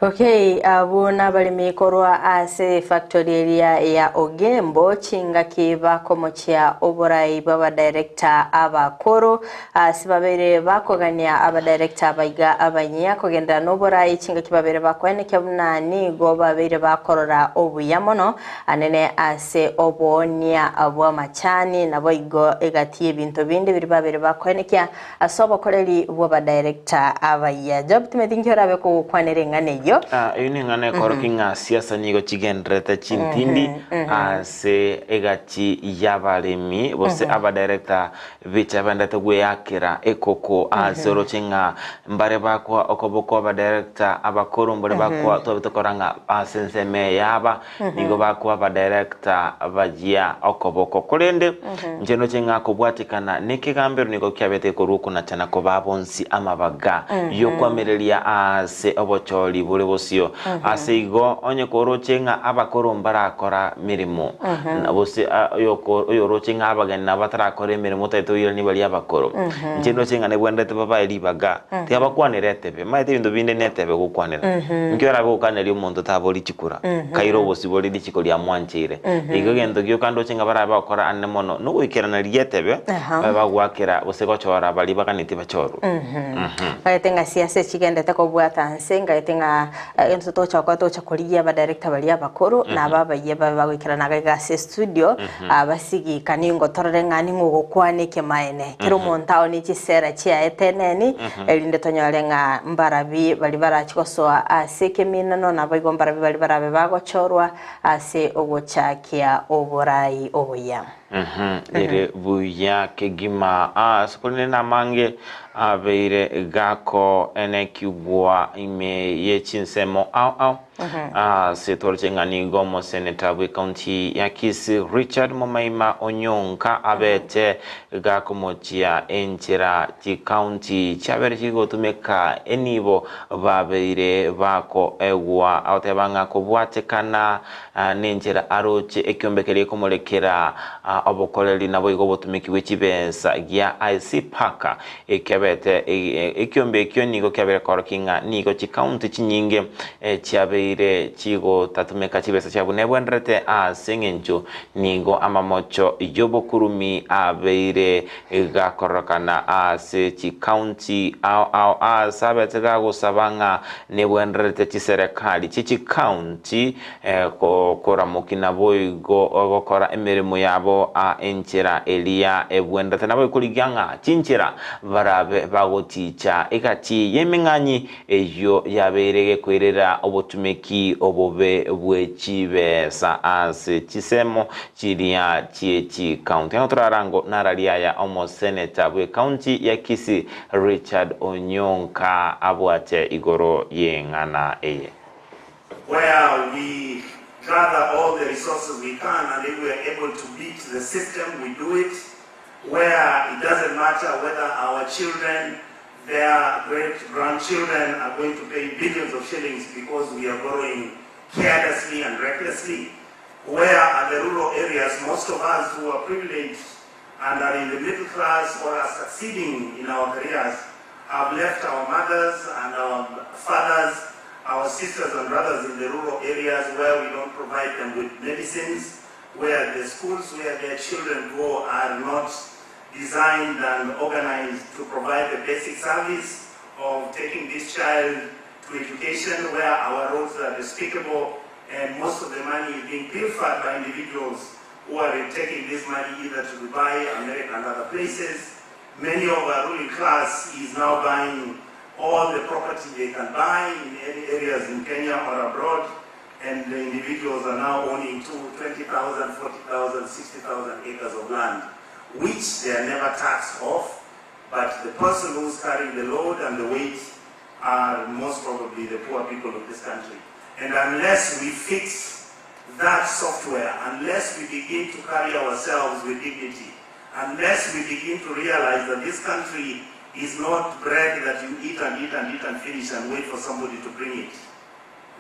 Okay, abwo nabaremi korwa ase efactory eria ya Ogembo chingaki bakomochia oborai bw'abadirector abakoro ase babere bakogania abadirector abaiga abanyia kogenderera noborai chingaki babere bakoenekia buna nigo babeire bakorora obuya mono anene ase oboonia bw'amachani naboigo egati y'ebinto binde biria babere bakoenekia Ase obokoreri bw'abadirector abayia. Job Timothy inki orabe kogokwanera eng'ana eyio? Ah, eyio neng'ana ekorokia ng'a siasa nigo chigendererete chintindi ase egati y'abaremi gose abadirector becha bendete gweakera ekoko ase oroche ng'a mbare bakoa okoboko abadirector abakoro mbare bakoa twabete korora ng'a ase ensemo eye yaba Nigo bakoa abadirector bayia okoboko. Korende inche ndoche ng'a kobwatekana nekegambero nigo kiabete korwa okonachana kobaa bonsi amabaga y'okwamereria aase obochori bore bosio. Ase igo onye koroche ng'a abakoro mbarakora meremo, na gose oyoroche ng'a abageni nabo batarakora emeremo otagete oiranie baria abakoro, inche ndoche ng'a nebwenerete babae ribaga, tiga bakwanere etebe. Omanyete ebinto binde netebe gokwanera. Inki orabe gokaneria omonto tabori chikura, kaire obosibore richiko riamwancheire. Igo egento gioka ndoche ng'a barabe bagokora ande mono nogoikerana rietebe, babe bagoakera gose gochora baria baganetie bachorwe. Ngagete ng'a siasa echigendete kobwata nse, ngagete ng'a. Egento togocha gokora togocha korigia abadirector baria abakoro na aba abayia babe bagoikerana iga iga ase estudio basigika ningo torore ng'a ning'o ogokwana ekemaene. Kera omonto aonie chisera chiaye teneni erinde tonyore ng'a mbarabi baria barachi gosoa ase ekeminano naboigo mbarabi baria barabe bagochorwa ase ogochakia oborai obuya. Ere buya kegima ase korende namange abeire gako enekigwa ime ye chinsemo ao ao. Ase toroche ng'a nigo omoseneta bw'ecounty ya Kisii Richard Momaima Onyonka abete gakomochia enchera chicounty chiabere chigotumeka enibo babeire bakoegwa agoteba ng'a kobwatekana Nenchera aroche ekiombe keria gekomorekera obokoreri naboigo obotumeki bwe chibesa gia IC Park ekiabete ekiombe ekio nigo kiabeire koorokia ng'a nigo chikaunti chinyinge chiabeire chigotatumeka chibesa chiabo nebwenderete ase eng'encho nigo amamocho y'obokurumi abeire gakororokana ase chikaunti ao ao aase abete gagosaba ng'a nebwenderete chiserekari chie chikaunti Koramoki naboigo gokora emeremo yabo a enchera eria ebwenerete, naboigo korigia ng'a chinchera barabe bagochicha egati y'emeng'anyi eyio yabeire gekoirera obotumeki obobe bwe chibesa ase chisemo chiria chie chikaunti. Ng'a torarango nararia aya omoseneta bw'ekaunti ya Kisii Richard Onyonka abwate igoro y'eng'ana eye. Where we gather all the resources we can and if we are able to beat the system we do it, where it doesn't matter whether our children, their great grandchildren are going to pay billions of shillings because we are borrowing carelessly and recklessly, where are the rural areas most of us who are privileged and are in the middle class or are succeeding in our careers have left our mothers and our fathers, our sisters and brothers in the rural areas where we don't provide them with medicines, where the schools where their children go are not designed and organized to provide the basic service of taking this child to education, where our roads are despicable and most of the money is being pilfered by individuals who are taking this money either to Dubai, America and other places. Many of our ruling class is now buying all the property they can buy in any areas in Kenya or abroad, and the individuals are now owning 20,000, 40,000, 60,000 acres of land, which they are never taxed off, but the person who's carrying the load and the weight are most probably the poor people of this country. And unless we fix that software, unless we begin to carry ourselves with dignity, unless we begin to realize that this country is not bread that you eat and eat and eat and finish and wait for somebody to bring it,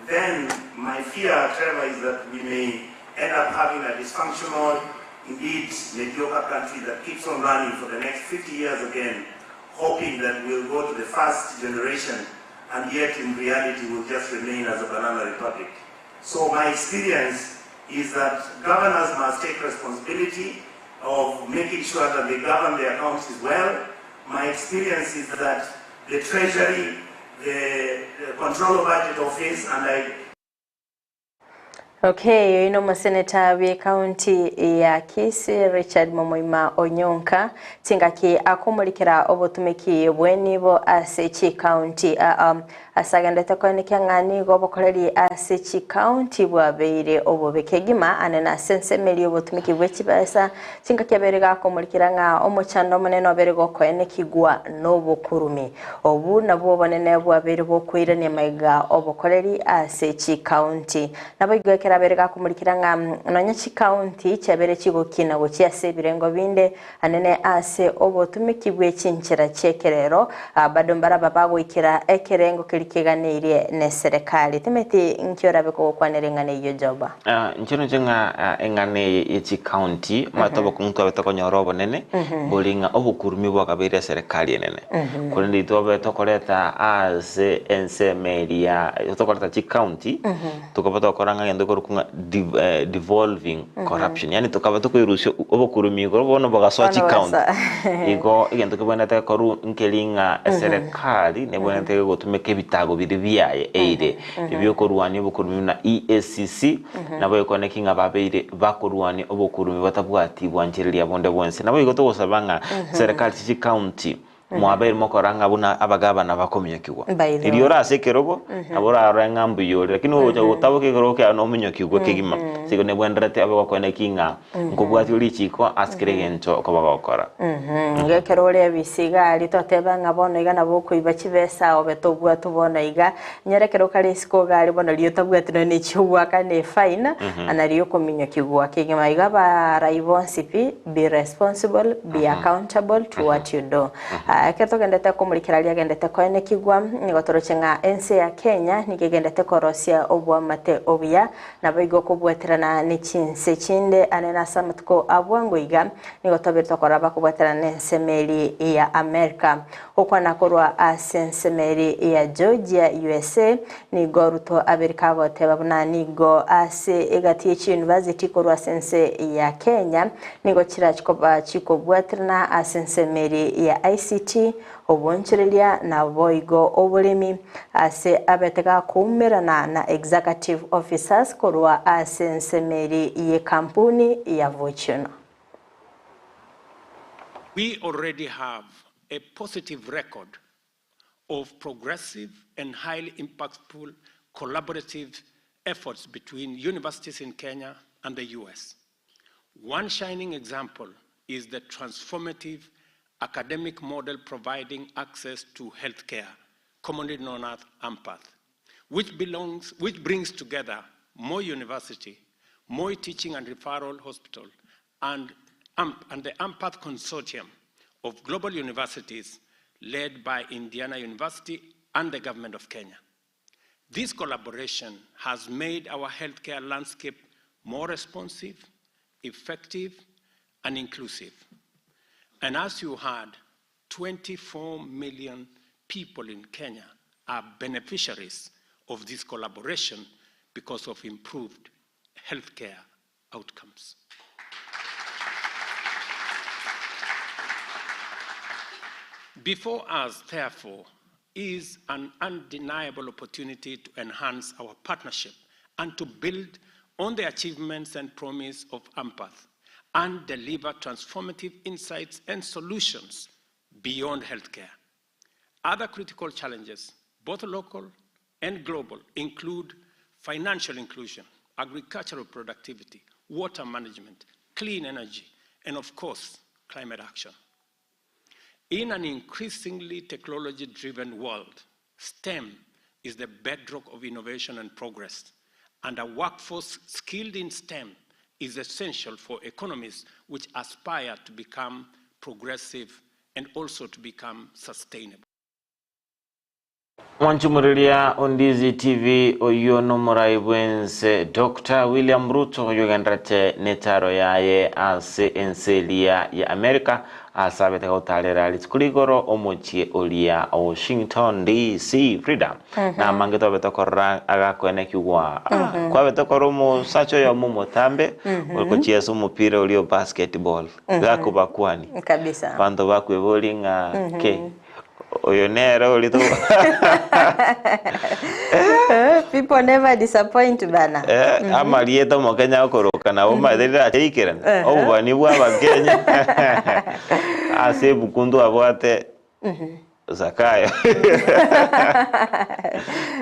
then my fear, Trevor, is that we may end up having a dysfunctional, indeed mediocre country that keeps on running for the next 50 years again, hoping that we'll go to the first generation, and yet in reality we'll just remain as a banana republic. So my experience is that governors must take responsibility of making sure that they govern their counties well. My experience is that the Treasury, the, the Control of Budget Office, and I Okay, oyo nomoseneta bw'ekaunti ya Kisii Richard Momoima Onyonka chingaki akomorikera obotumeki bw'enibo ase chikaunti um, ase agendete koenekia ng'a nigo obokoreri ase chikaunti bwabeire obobe kegima ane nase ensemo eria obotumeki bwe chibesa chingaki abeire gakomorikera ng'a omochando omonene obere gokoenekigwa nobokurumi Obu nabwo obonene bwabeire bokoirania magega obokoreri ase chikaunti. Naboigo ekero abeire gakomorikera ng'a nonya chikaunti chiabeire chigokina gochia ase ebirengo binde anene ase obotumeki bwe chinchera chi'ekerero, bado mbaraba bagoikera ekerengo keria keganeirie neserekari. Timeti nki orabe kogokwanera eng'ana eyio Joba? Inche noche ng'a eng'ana eye ye chikaunti, omanyete obokong'u twabe tokonyora obonene, bori ng'a obokurumi bwakabeire eserekari enene. Korende intwe twabe tokoreta ase ensemo eria, tokoreta chikaunti, tokaba togokora ng'a egento gekorokwa ng'a dev- devolving corruption, yaani tokaba tokoirusia obokurumi igoro bono bogasoa Bono chikaunti. bogasoa. Igo egento kebwenerete gekorwa nkeri ng'a eserekari nebwenerete gotumeka ebitabu. ebitago biria biaye eire ebiokorwania obokurumi buna EACC, nabo ekoneki ng'a babeire bakorwania obokurumi batabwati bwanchereria bonde bwensi. Naboigo togosaba ng'a serikali chie chicounty mwabeire mokora ng'a buna abagabana bakominyokigwa. By the Riria way. ore ase ekerogo nabo orarore ng'a mbuya ore lakini ogocha gotaboka ekerogo kiao nominyokigwe kegima. Ase igo nebwenerete obe gokoeneki ng'a nkobwatia richiko ase kera egento okoba gokora. Iga ekero ore ebisi iga aria toteba ng'a bono iga nabo okoiba chibesa obe tobwatwa bono iga, nyora ekero kare isiko iga aria bono riria otabwati nonye na echio ogoakana efine, nario okominyokigwa kegima. Iga abarai bonsi pi, be responsible, be accountable to what you do. Ekero togendete komorikera aria agendete koenekigwa, nigo toroche ng'a ense ya Kenya nigo egendete korosia oboamate obuya, Naboigo okobwaterana ne chinse chinde ane nase amatuko a bwango iga, nigo tobire tokora bakobwaterana nensemo eri ya Amerika. Gokwana korwa ase ensemo eri ya Georgia, USA, nigo Ruto abere kagoteba buna nigo ase egati ye chiuniversity korwa ase ense ya Kenya nigo chirachi koba chikobwaterana ase ensemo eri ya ICT, Obonchereria naboigo oboremi ase abete gakoumerana na Executive Officers korwa ase ensemeri y'ekampuni ya Fortune. We already have a positive record of progressive and highly impactful collaborative efforts between universities in Kenya and the US. One shining example is the transformative academic model providing access to healthcare, commonly known as AMPATH, which, belongs, which brings together Moi University, Moi Teaching and Referral Hospital, and, AMP, and the AMPATH Consortium of global universities led by Indiana University and the government of Kenya. This collaboration has made our healthcare landscape more responsive, effective, and inclusive. And as you heard, 24 million people in Kenya are beneficiaries of this collaboration because of improved healthcare outcomes. Before us, therefore, is an undeniable opportunity to enhance our partnership and to build on the achievements and promise of AMPATH and deliver transformative insights and solutions beyond healthcare. Other critical challenges, both local and global, include financial inclusion, agricultural productivity, water management, clean energy, and of course, climate action. In an increasingly technology driven world, STEM is the bedrock of innovation and progress, and a workforce skilled in STEM is essential for economies which aspire to become progressive and also to become sustainable. Mwanchumureria o Ndizi TV oyio nomorai bwense Doctor William Ruto oyio ogenderete netaro yaye ase ense eria ya America ase abete gotarera rituko rigoro omochie oria o Washington DC Frida namange twabete korora agakoenekigwa kwabete korora omosacha oyomo omotambe ore gochiesa omopira oria o basketball gakobakwani Kabisa. abanto bakweboria ng'a ke Oyo nere oria to People never disappoint bana. Eh, amarieta omokenya akoroka nabo omanyete rirachaikerana Eh. obobani bwa abakenya ase ebuku ntwabwate Zakayo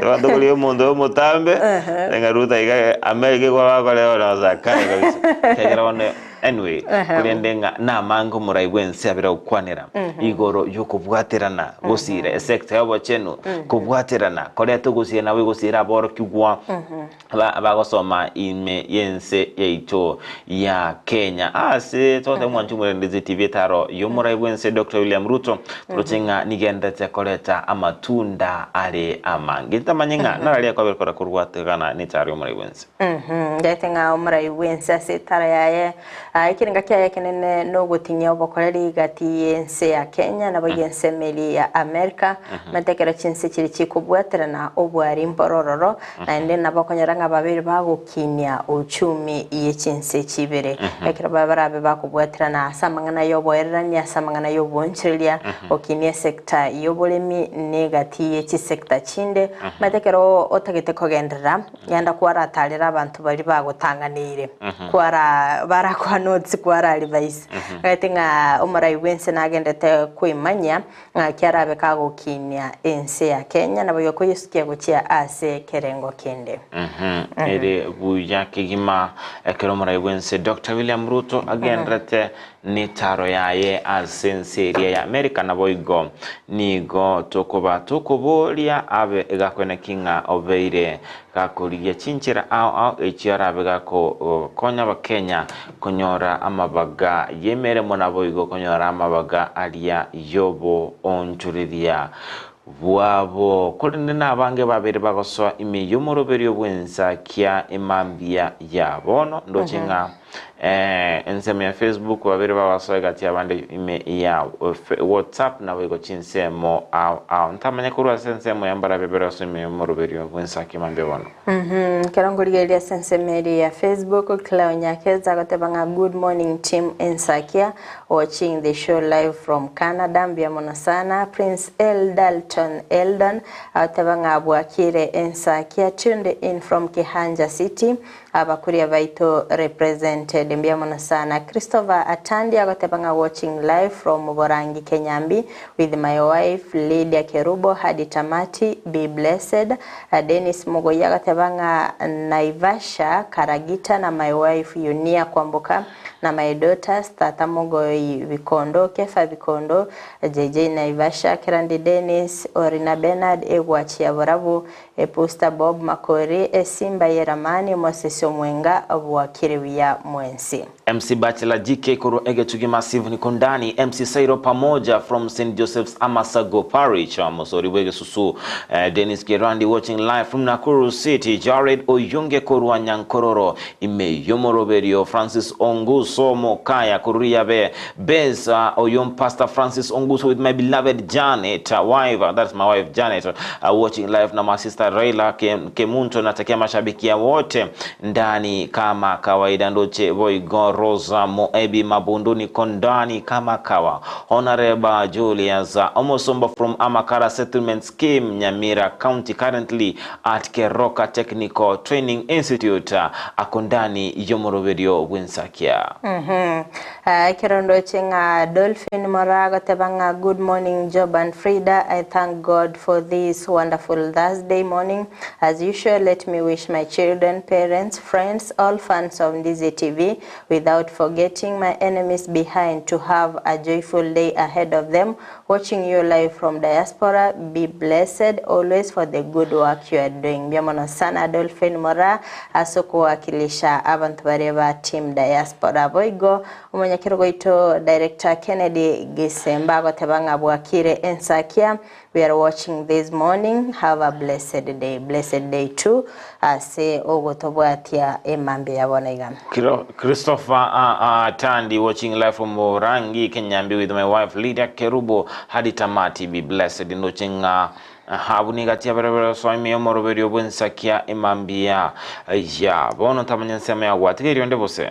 abanto koria omonto omotambe ng'a Ruto iga America igo bakorera na Zakayo kabisa ekiagera bono Anyway, korende ng'a namange omorai bw'ense abere gokwanera igoro y'okobwaterana gosira esector y'obochenu, kobwaterana koreta ogosira nabo egosira aborokigwa aba abagosoma ime y'ense yaito ya Kenya. Ase togoteba mwanche omorendezi TV etaro y'omorai bw'ense Doctor William Ruto toroche ng'a nigenderete koreta amatunda are amange. Ntamanye ng'a narari akwabere kora korwategana netaro y'omorai bw'ense. Ndete ng'a omorai bw'ense ase etara yaye Ekerenga kiaye ekenene nogotinyia obokoreri gati y'ense ya Kenya naboigo ense emeri ya Amerika, omanyete ekero chinse chiria chikobwaterana obwari mborororo, naende nabo okonyora ng'a babere bagokinia uchumi ye chinse echi ibere. Ekero barabe bakobwaterana ase amang'ana y'oboererania, ase amang'ana y'obonchoreria, gokinia esector y'oboremi na egati ye chisector chinde, omanyete ekero otagete kogenderera, Genda kwaratarere abanto baria bagotang'aneire, kwara barakoa notes kwara revise. Omanyete ng'a omorai bw'ense nagendete koimanyia ng'aki arabe kagokinia ense ya Kenya naboigo koyesukia gochia ase ekerengo kende. Ere buya kegima ekero omorai bw'ense Doctor William Ruto agenderete netaro yaye ase ense eria ya Amerika naboigo nigo tokoba tokoboria abe gakoeneki ng'a obeire gakorigia chinchera ao ao echio arabe gakokonya abakenya konyora amabaga y'emeremo naboigo konyora amabaga aria y'oboonchoreria bwabo. Korende nabange babere bagosoa ime y'omoroberio bw'ensa kia emambia ya bono ndoche ng'a Eh, ensemo ya Facebook babere babasoa egati abande ime ya WhatsApp naboigo chinsemo ao ao ntamanya korwa ase ensemo ya mbarabia bere ase ime y'omoroberio bw'ensaki mambia bono. Mhm, ekero nkorigereria ase ensemo eria ya Facebook, Cleo Nyakeza agoteba ng'a good morning team Ensakia, watching the show live from Canada, mbuya mono sana. Prince L Dalton Eldon agoteba ng'a bwakire Ensakia, tuned in from Kihanja City, Abakuria baito represented mbuya mono sana. Christopher Atandi agoteba ng'a watching live from Borangi Kenyambi with my wife Lydia Kerubo hadi tamati be blessed. Dennis Mugoyi agoteba ng'a Naivasha Karagita na my wife Yunia Kwamboka na my daughters Tata Mugoyi Bikondo, Kefa Bikondo, JJ Naivasha, Kerandi Dennis, Orina Bernard Egwachia Borabu, Epusta Bob Makori, Esimba y'Eramani, Moses Omwenga, Bwakire buya mwensi. MC Bachelor GK korwa Egetugi Massive niko ndani MC Sairo Pamoja from St Joseph's Amasago Parish Mosori bw'egesusu Dennis Kerandi watching live from Nakuru City Jared Oyunge korwa Nyankororo ime y'omoroberio Francis Onguso Mokaya korwa Riabe Base oyo Pastor Francis Onguso with my beloved Janet wife that's my wife Janet watching live na my sister Raila Kemunto natakia mashabikia wote ndani kama kawaida ndoche boigo Rosa Moebi Mabundu niko ndani kama kawa Honorable Julius Omosomba from Amakara Settlement Scheme Nyamira County currently at Keroka Technical Training Institute ako ndani y'omoroberio bw'ensakia. Ekero ndoche ng'a Dolphin Moraa agoteba ng'a good morning Job and Frida, I thank God for this wonderful Thursday morning. As usual let me wish my children, parents, friends, all fans of Ndizi TV without forgetting my enemies behind to have a joyful day ahead of them. Watching you live from diaspora, be blessed always for the good work you are doing. Mbuya mono sana Dolphin Moraa ase okowakilisha abanto baria ba team diaspora. Boigo omonyakerogo oito Director Kennedy Gisemba agoteba ng'a bwakire ensakia We are watching this morning have a blessed day blessed day too ase ogotobwatia emambia ya bono iga. Christopher Tandi watching live from Borangi Kenyambi with my wife Lydia Kerubo hadi tamati be blessed ndoche ng'a Ahabu nigo atiabereberwe osoa ime y'omoroberio bw'ensakia emambia ya bono ntamanya ensemo ya gwatiga onde bose.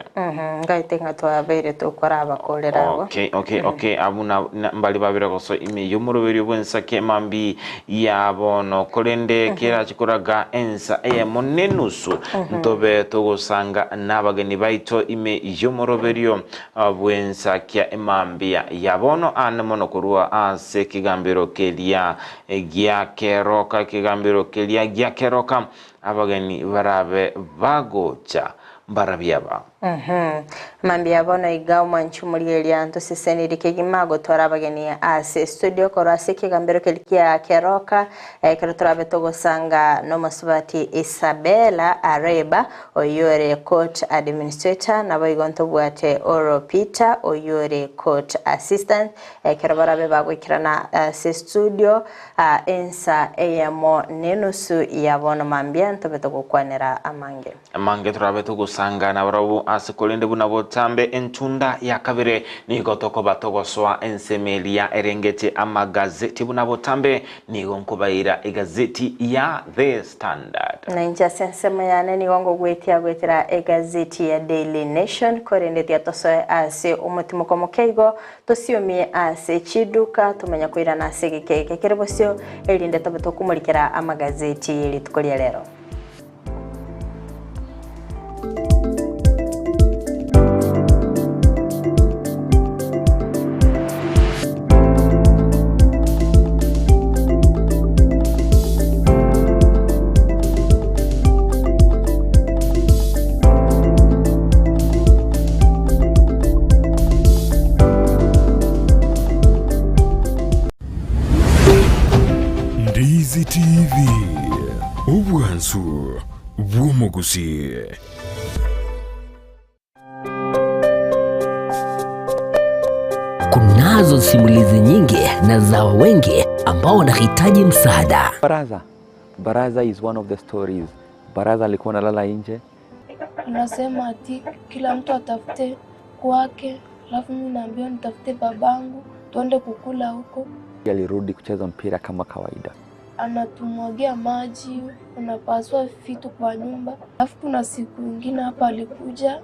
Ngaete ng'a twabeire tokorabakorera abwo. Okay, okay, okay. Abwo na, na, mbari babere gosoa ime y'omoroberio bw'ensakia emambi ya bono, korende kerache koraga ensa eyemo nenusu, ntobe togosanga nabageni baito ime y'omoroberio bw'ensakia emambia ya bono, aane mono korwa ase ekegambero keria giakeroka, ekegambero keria giakeroka, abageni barabe bagocha mbarabio aba. Mambia bono iga omwanchi omorigereria ntosesenirie kegima gotwara abageni ase estudio korwa ase ekegambero keria kia keroka ekero torabe togosanga nomosubati Isabella Areba oyio ore court administrator naboigo ntobwate Oro Peter oyio ore court assistant Ekero barabe bagoikerana ase estudio ensa eyemo nenusu ya bono mambia ntobe togokwanera amange. Amange torabe togosanga nabarabwo ase korende buna botambe entunda ya kabere nigo tokoba togosoa ensemo eria erengete amagazeti buna botambe nigo nkobaira egazeti ya The Standard. Na inche ase ensemo yane nigo ngogwetia goetera egazeti ya Daily Nation, korende tiga tosoe ase omotimoko moke igo, tosiomie ase chiduka, tomanye koirana ase egeka eke kere bosio, erinde tobe tokomorikera amagazeti ye rituko ria rero. Ndizi TV, obwansu bw'omogusii. Kunazo simulizi nyingi na za wengi ambao wanahitaji msaada. Baraza. Baraza is one of the stories. Baraza alikuwa analala nje. Anasema ati kila mtu atafute kwake, alafu mimi naambiwa nitafute babangu tuende kukula huko. Alirudi kucheza mpira kama kawaida. Anatumwagia maji, unapasua vitu kwa nyumba. Alafu kuna siku ingine hapa alikuja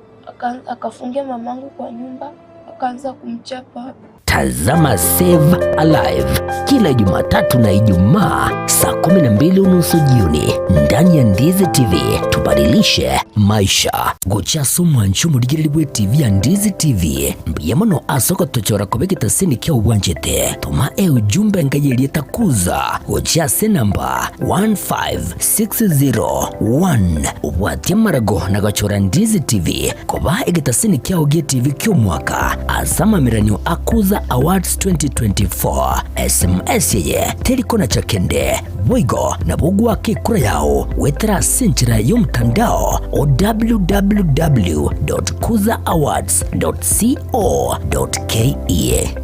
akafungia mamangu kwa nyumba, akaanza kumchapa. Tazama Save Alive kila Jumatatu na Ijumaa saa 12 unusu jioni ndani ya Ndizi TV. Tubadilishe maisha. Gocha omwancho omorigereria bwe TV ya Ndizi TV mbuya mono ase ogotochora koba egetasini kia obwanchete. Toma eujumbe enka y'erieta Kuza gochia ase enamba 15601 obwatie amarago na gochora Ndizi TV koba egetasini kiao gie TV ki'omwaka ase amameranio a Kuza Awards 2024. SMS eye teri konacha kende, boigo nabo goaka ekura yao goetera ase enchera y'omotandao o www.kuzaawards.co.ke.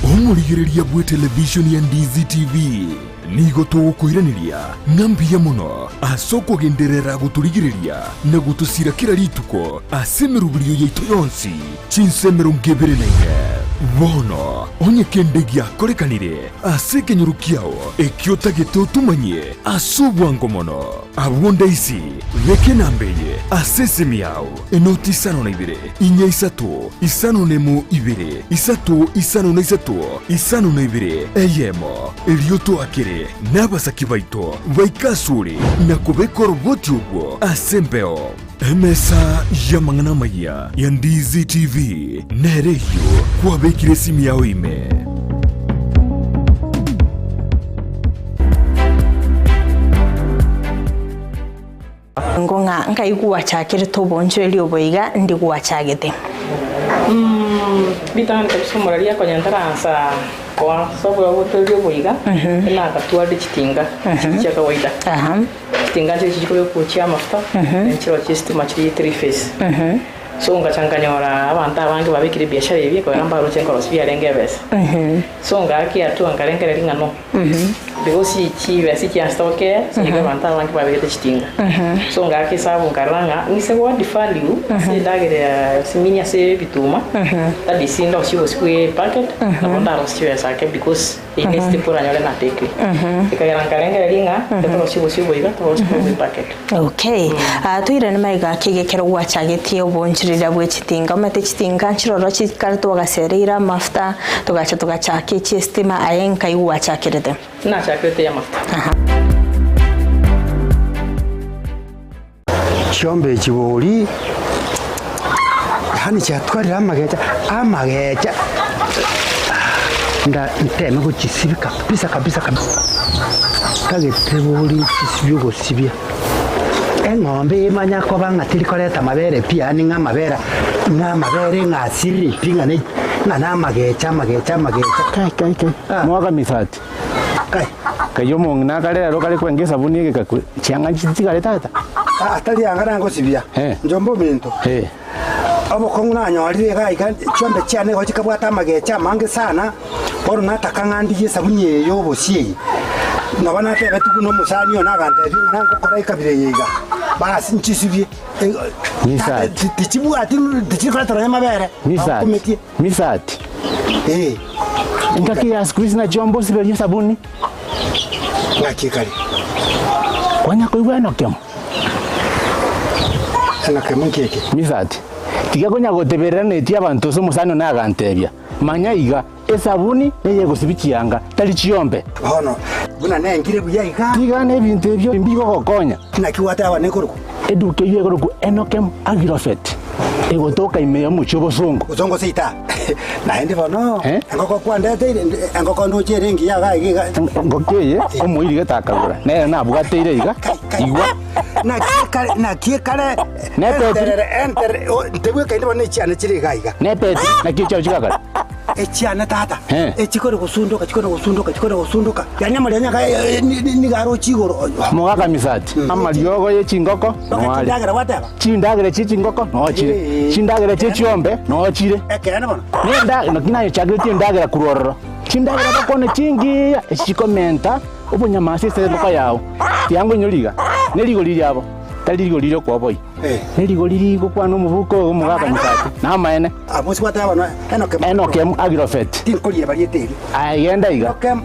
Omorigereria bw'etelevishoni ya Ndizi TV nigo togokoiraneria ng'a mbuya mono ase okogenderera gotorigereria na gotosira kera rituko ase emeroberio yaito yonsi chinsa 24. Bono onye kende giakorekanire ase ekenyoro kiao ekio otagete otomanyie ase obwango mono, abwo ndaisi beka enamba eye ase esimi yao. Enoti isano na ibere, inya isato, isano nemo ibere, isato isano na isato, isano na ibere, eyemo. Erio toakere nabasaki baito baike asore na kobeka oroboti obwo ase embeo. Emesa y'amang'ana amayia ya Ndizi TV nere eyio kwabekire esimi yao ime. Ngo ng'a nkai gwachakerete obonchoreria obo iga ndi gwachagete. Ritang'ani kabisa omorari akonya ntaransa koa ase obotoereria obo iga, nakatwarire chitinga chiri chia kawaida. Chitinga nchire chikobekwa chia amafuta, na nchire chia estima chiria three phase. So ngacha nkanyora abanto abange babekire ebiashara ebi, ekogera mbaroche nkorosia biarenge ebesa. So ngakia hatua nkarengereria ng'a no, because chibesa chiansete gokea, ase nigo abanto abange babegete chitinga. So ngaaka esabu nkarora ng'a ng'ise go add value ase endagera ya simini ase ebituma, that is ndosie obosie bwa epacket, nabo ndarosie chibesa ake because Eye ne step oranyore natekire. Ekagera nkarengereria ng'a ekero torosie obosio obo iga, torosie bwa ebucket. Okay. Ah, toirane magega ake iga ekero gwachagetie obonchoreria bwe chitinga. Omanyete chitinga nchiroro chikare twagasereire amafuta, togacha togachaka echi estima, aye nkai gwachakerete? Nachakerete ya amafuta. Aha. Chiombe echi bori, yaani chiatwarire amagecha, amagecha nda nteme gochisibia kabisa kabisa kabisa, ntagete bori nchisibie ogosibia. Eng'ombe emanya koba ng'a teri koreta amabere pi yaani ng'a amabere ng'a amabere ng'a asirire pi ng'a ne ng'a na amagecha amagecha amagecha. Kai kai kai, mwaka misati. Kai. Kai omong'ina akare ero kare kwenga esabuni egekakwe, chianga nchitigare tata. Aa tari anga nangosibia, njomba ominto. Obokong'u nanyorire iga iga, chiombe chiane igo chikabwata amagecha amange sana, bono nataka ng'a ndigie esabuni eye ya obosie eye. Nabo natebetigwe nomosani one agantebia ng'a nangokora ekabira eye iga, basi nchisibie. Misati. Tichibwati tichikoretera nonya amabere. Misati. Bakumetie. Misati. Eh. Engaki ya siku hizi nachio mbosiberie esabuni. Ng'aki ekare. Kwanya koigwa enokemo. Enokemo nki eke? Misati. Tiga konya goteberera netie abanto ase omosani one agantebia, Manya iga, esabuni neyegosibia chianga, tari chiombe. Bono, buna nengire buya iga. Tiga nebinto ebio mbigogokonya. Naki gwateba nekorokwa? Eduka eyio ekorokwa Enokem Agrofet, egotoka ime y'omochie obosongo. Bosongo seita. Naende bono, engoko kwandeteire, engoko ndoche ere engiya iga iga iga. Engoko eye omoiri gete akagora, nere nabwateire iga, igwa. Naki ekare, naki ekare, Nepetiri. enterere, enterere, o, ntebwekaini bono echiane chire iga iga. Nepetiri, naki echiao chigakare. Echiane tata, Eh. echikore gosundoka, chikore gosundoka, chikore gosundoka, yaani amarianya ga nigo aroche igoro. Mogaka misati, amariogo ye chingoko noare. Chindagera gwateba? Chindagera chie chingoko noo chire, chindagera chie chiombe noo chire. Ekeene bono. Nenda, naki nayechakeretie endagera korwa ororo. Chindagera bakwane chingiya, echi chikomenta obonyama ase engoko yao. Tiango inyore iga, ne rigori riabo, tari rigori ri'okoboyia. Ne rigori rigokwana omobuko oyo omogaka misati, namaene. Ase gwateba bono, Enokem. Enokem Agrofet. Tinkorieba rieta eri. Aye genda iga. Enokem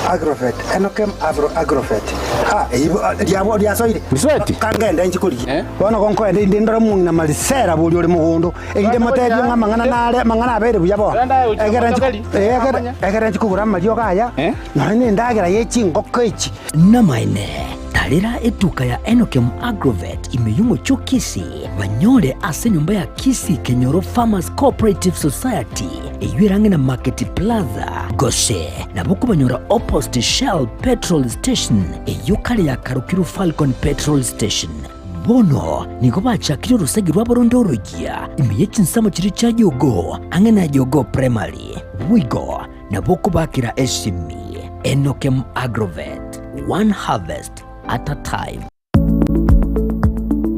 Agrofet, Enokem Avro Agrofet. Ah, eyio riabo riasoire. Misweti. Kangende inche korigia. Bono gonkoenda inde ndore omong'ina Marisela boria ore mogondo, erinde motebie ng'a amang'ana nare, amang'ana abeire buya bono. Egere nchi, egere, egere nchi kogora amariogo aya, nonya na endagera ye chingoko echi. Namaene, tarera etuka ya Enokem Agrovet ime y'omochie o Kisii, banyore ase enyomba ya Kisii Kenyoro Farmers Cooperative Society, eyio ere ang'e na Market Plaza, gose nabo okobanyora opposite Shell Petrol Station, eyio kare yakarokirwe Falcon Petrol Station. Bono nigo bachakire orosegi rwabo ronde oroyia ime ye chinsemo chiria chia Jogoo, ang'e na Jogoo Primary. Boigo nabo okobakera esimi Enokem Agrovet, one harvest at a time.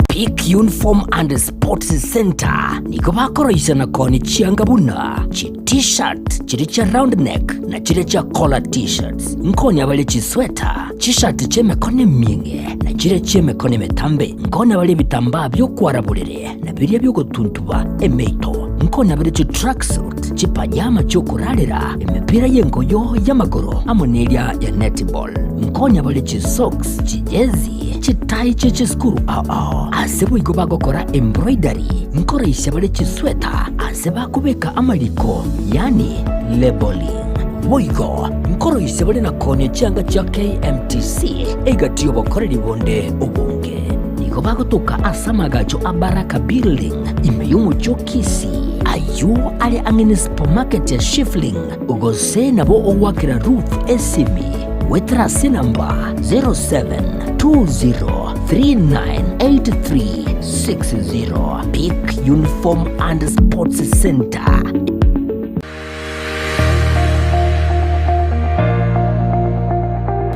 Peak Uniform and Sports Center nigo bakoroisia na koonia chianga buna chi T-shirt chiria chia round neck na chiria chia collar T-shirts. Nkonia bare chisweta, chishati chi'emekono emieng'e na chiria chi'emekono emetambe. Nkonia bare ebitambaa bi'okwara borere na biria bi'ogotuntuba emeito. Nkonia bare chitracksuit, chipajama chi'okorarera, emepira y'engoyo y'amagoro amo neria ya netball. Nkonya bare chisocks, chijezi, chitai chie chisukuru ao ao. Ase boigo bagokora embroidery, nkoraisia bare chisweta ase bakobeka amariko, yaani labelling. Boigo nkoroisia bare na koonia chianga chia KMTC egati y'obokoreri bonde obonge. Nigo bagotoka ase amagacho a Baraka Building ime y'omochie o Kisii, ayio are ang'e ne supermarket ya Shifling, gose nabo ogoakera Ruth esimi goetera ase enamba 0720398360. Peak Uniform and Sports Center.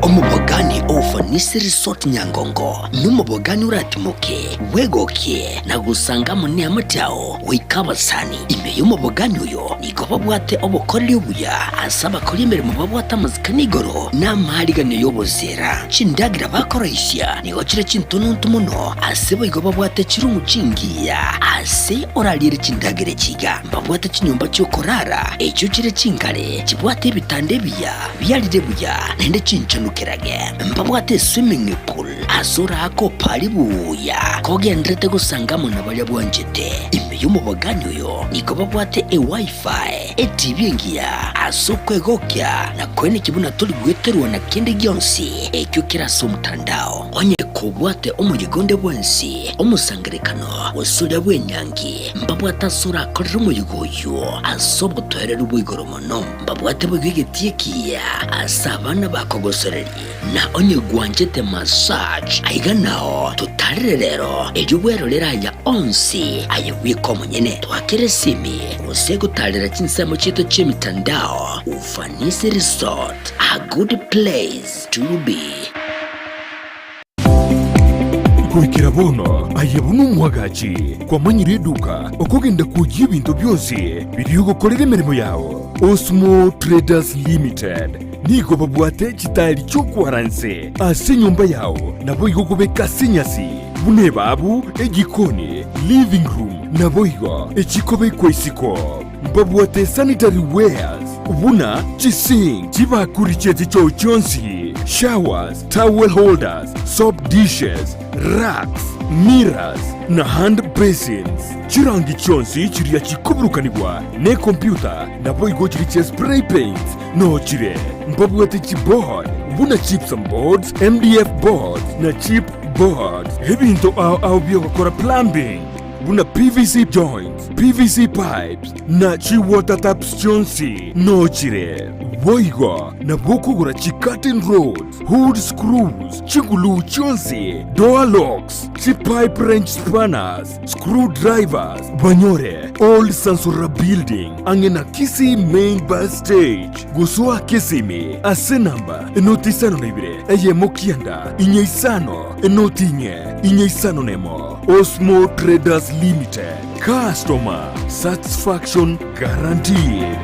Omobogani o Ufanisi Resort Nyangongo nomobogani oratimoke, bwegokie na gosanga amo neamate ao goika abasani. Ime y'omobogani oyo nigo babwate obokoreri obuya ase abakori emeremo babwate amasikani igoro na amaariganio y'oboseera. Chindagera bakoroisia nigo chire chintononto mono ase boigo babwate chirumu chingiya ase orariere chindagera echi iga. Mbabwate chinyomba chi'okorara, echio chire chingare, chibwate ebitanda ebiya, biarire buya, naende chinchanukerage. Mbabwate eswimming pool ase oraake opare buya kogenderete gosanga amo na baria bwanchete. Ime y'omobogani oyo nigo babwate eWiFi, eTV engiya ase okwegokia na koenekia buna tori gweterwa na kende gionsi ekio kere ase omotandao. Onye kobwate omoyega onde bwensi, omosangerekano, gose oria bw'enyangi, Mbabwate ase orakorere omoyega oyio ase obotoereru bwa igoro mono. Mbabwate boigo egetii ekiya ase abana bakogosoreria. Na onye gwanchete massage, aiga nao totarere rero, erio bwerorere aya onsi aye bweka omonyene. Twakere esimi gose gotarera chinsemo chiaito chi'emitandao. Ufanisi Resort, a good place to be. Goikera bono aye buna omwagachi kwamanyire eduka okogenda kwoyia ebinto bionsi biria ogokorera emeremo yao. Osmo Traders Limited. Nigo babwate chitaeri chi'okwara inse ase enyomba yao, naboigo kobeka ase enyasi, buna ebaabu, ejikoni, living room, naboigo echikobekwa isiko. Mbabwate sanitary wares buna chisink, chibakuri chie chichoo chionsi, showers, towel holders, soap dishes, racks, mirrors na hand basins. Chirangi chionsi chiria chikoburukanigwa nekompyuta naboigo chiria chia spray paints noo chire. Mbabwate chiboard buna gypsum boards, MDF boards na chip boards. Ebinto ao ao biogokora plumbing buna PVC joints, PVC pipes na chi water taps chionsi noo chire. Boigo nabo okogora chi curtain rods, hood screws, chiguluu chionsi, door locks, chi pipe wrench spanners, screw drivers, banyore Old Sansora Building ang'e na Kisii Main Bus Stage. Gosoa Kisimi ase namba enoti isano na ibere eyemo kianda inye isano enoti inye inye isano nemo. Osmo Traders Limited, customer satisfaction guaranteed.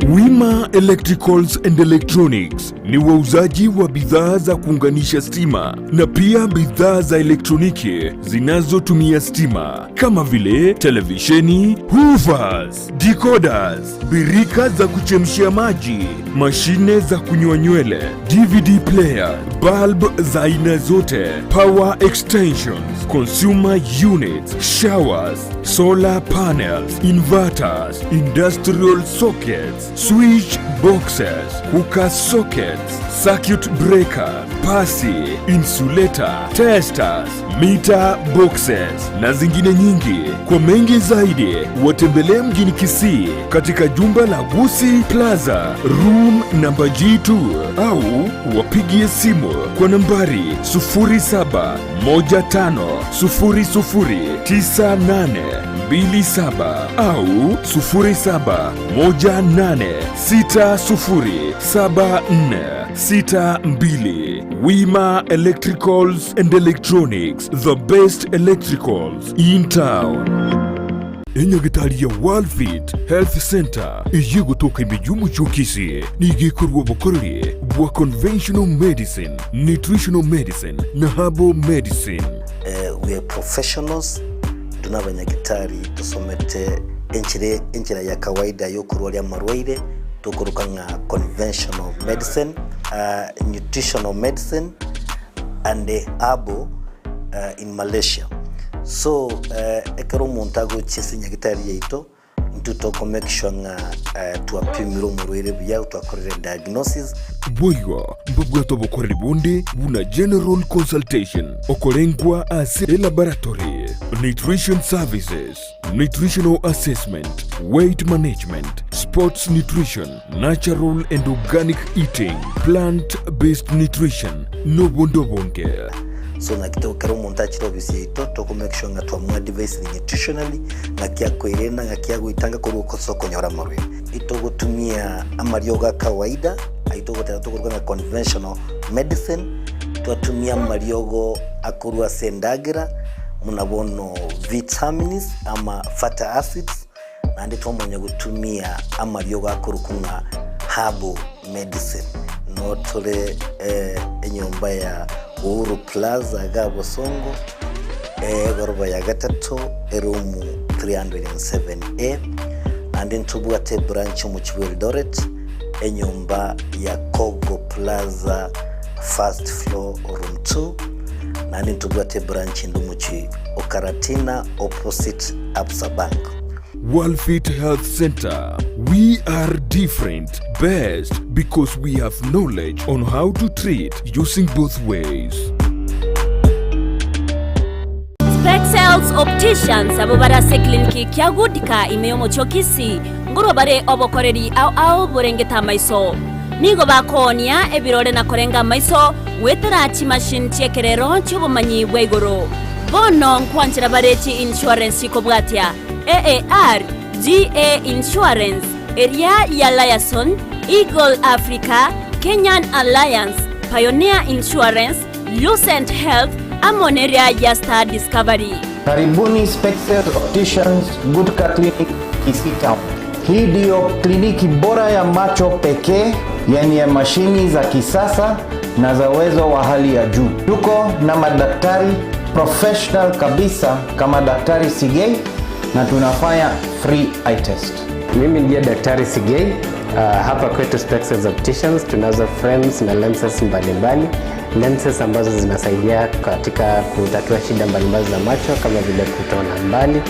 Wima Electricals and Electronics ni wauzaji wa bidhaa za kuunganisha stima na pia bidhaa za elektroniki zinazotumia stima kama vile televisheni, hoovers, decoders, birika za kuchemshia maji, mashine za kunyoa nywele, DVD player, bulb za aina zote, power extensions, consumer units, showers, solar panels, inverters, industrial sockets, switch boxes, cooker sockets, circuit breaker, pasi, insulator, testers, meter boxes na zingine nyingi. Kwa mengi zaidi watembelee mjini Kisii katika jumba la Gusii Plaza room namba G2 au wapigie simu kwa nambari 0715009827 au 0718607462. Wima Electricals and Electronics, the best electricals in town. Enyagitari ya Worldfit Health Center eye gotoka ime y'omochie o Kisii nigo ekorwa obokoreri bwa conventional medicine, nutritional medicine na herbal medicine. We are professionals, intwe nabanyagitari tosomete enchera enchera ya kawaida yokorwaria amarwaire tokoroka ng'a conventional medicine, nutritional medicine and herbal in Malaysia. So ekero omonto agochia ase nyagitari yaito intwe toko make sure ng'a twapimire omorwaire buya, twakorire diagnosis. Boigo mbabwate obokoreri bonde buna general consultation, okorengwa ase elaboratory, nutrition services, nutritional assessment, weight management, sports nutrition, natural and organic eating, plant based nutrition, nobonde obonge. So naki to ekero omonto achire ofisi yaito toko make sure ng'a twamoadvisire nutritionally ng'aki akoirena ng'aki agoitanga korwa ase okonyora amarwaire. Itogotumia amariogo a kawaida ayio togoteba tokoruga ng'a conventional medicine, twatumia amariogo akorwa ase endagera buna bono vitamins ama fatty acids, naende twamanya gotumia amariogo akorokwa ng'a herbal medicine. Noo tore enyomba ya Uhuru Plaza iga Bosongo, egoroba ya gatato, eroom 307A, naende ntobwate ebranch omochie bwa Eldoret, enyomba ya Kogo Plaza first floor room 2, naende ntobwate ebranch ende omochie o Karatina opposite Absa Bank. Worldfit Health Center, we are different, best because we have knowledge on how to treat using both ways. Spexels Opticians abwo bare ase eclinic kia Goodcare ime y'omochie o Kisii nkorwa bare obokoreri ao ao borengete amaiso. Nigo bakoonia ebirore na korenga amaiso goetera chimachine chi'ekerero chi'obomanyi bwa igoro. Bono nkwanchera bare chi insurance chikobwatia AAR, GA Insurance, eria ya Liaison, Eagle Africa, Kenyan Alliance, Pioneer Insurance, Lucent Health, amo neria ya Star Discovery. Karibuni Spexel Opticians, Goodcar Clinic, Kisii Town. Hii ndiyo kliniki bora ya macho pekee yenye mashini za kisasa na za uwezo wa hali ya juu. Tuko na madaktari professional kabisa kama Daktari Sigei na tunafanya free eye test. Mimi ndiye Daktari Sigei. Hapa kwetu Spexels Opticians tunazo frames na lenses mbalimbali, lenses ambazo zinasaidia katika kutatua shida mbalimbali za macho kama vile kutoona mbali,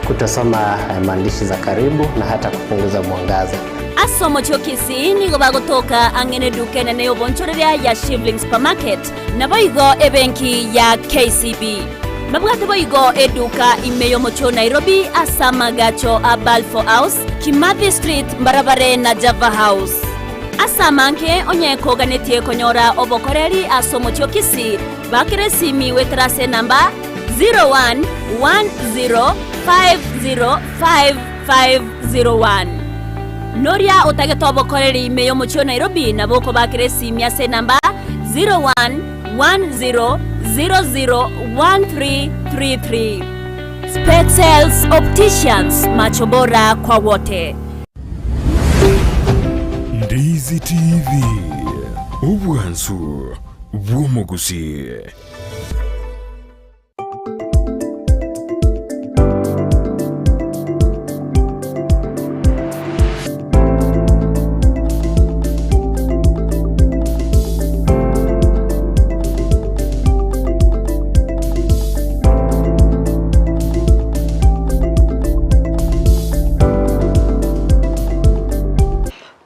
kutosoma maandishi za karibu na hata kupunguza mwangaza. Ase omochie o Kisii nigo bagotoka ang'e neduka enene y'obonchoreria ya Shivling Supermarket, naboigo ebenki ya KCB. Babwate boigo eduka ime y'omochie o Nairobi ase amagacho a Balfour House, Kimathi Street mbarabare na Java House. Ase amange onye koganetie konyora obokoreri ase omochie o Kisii, bakera esimi goetera ase enamba 0110505501. Noria otagete obokoreri ime y'omochie o Nairobi nabo okobakera esimi ase enamba 0110001333. Spexels Opticians, macho bora kwa wote. Ndizi TV, obwansu bw'omogusii.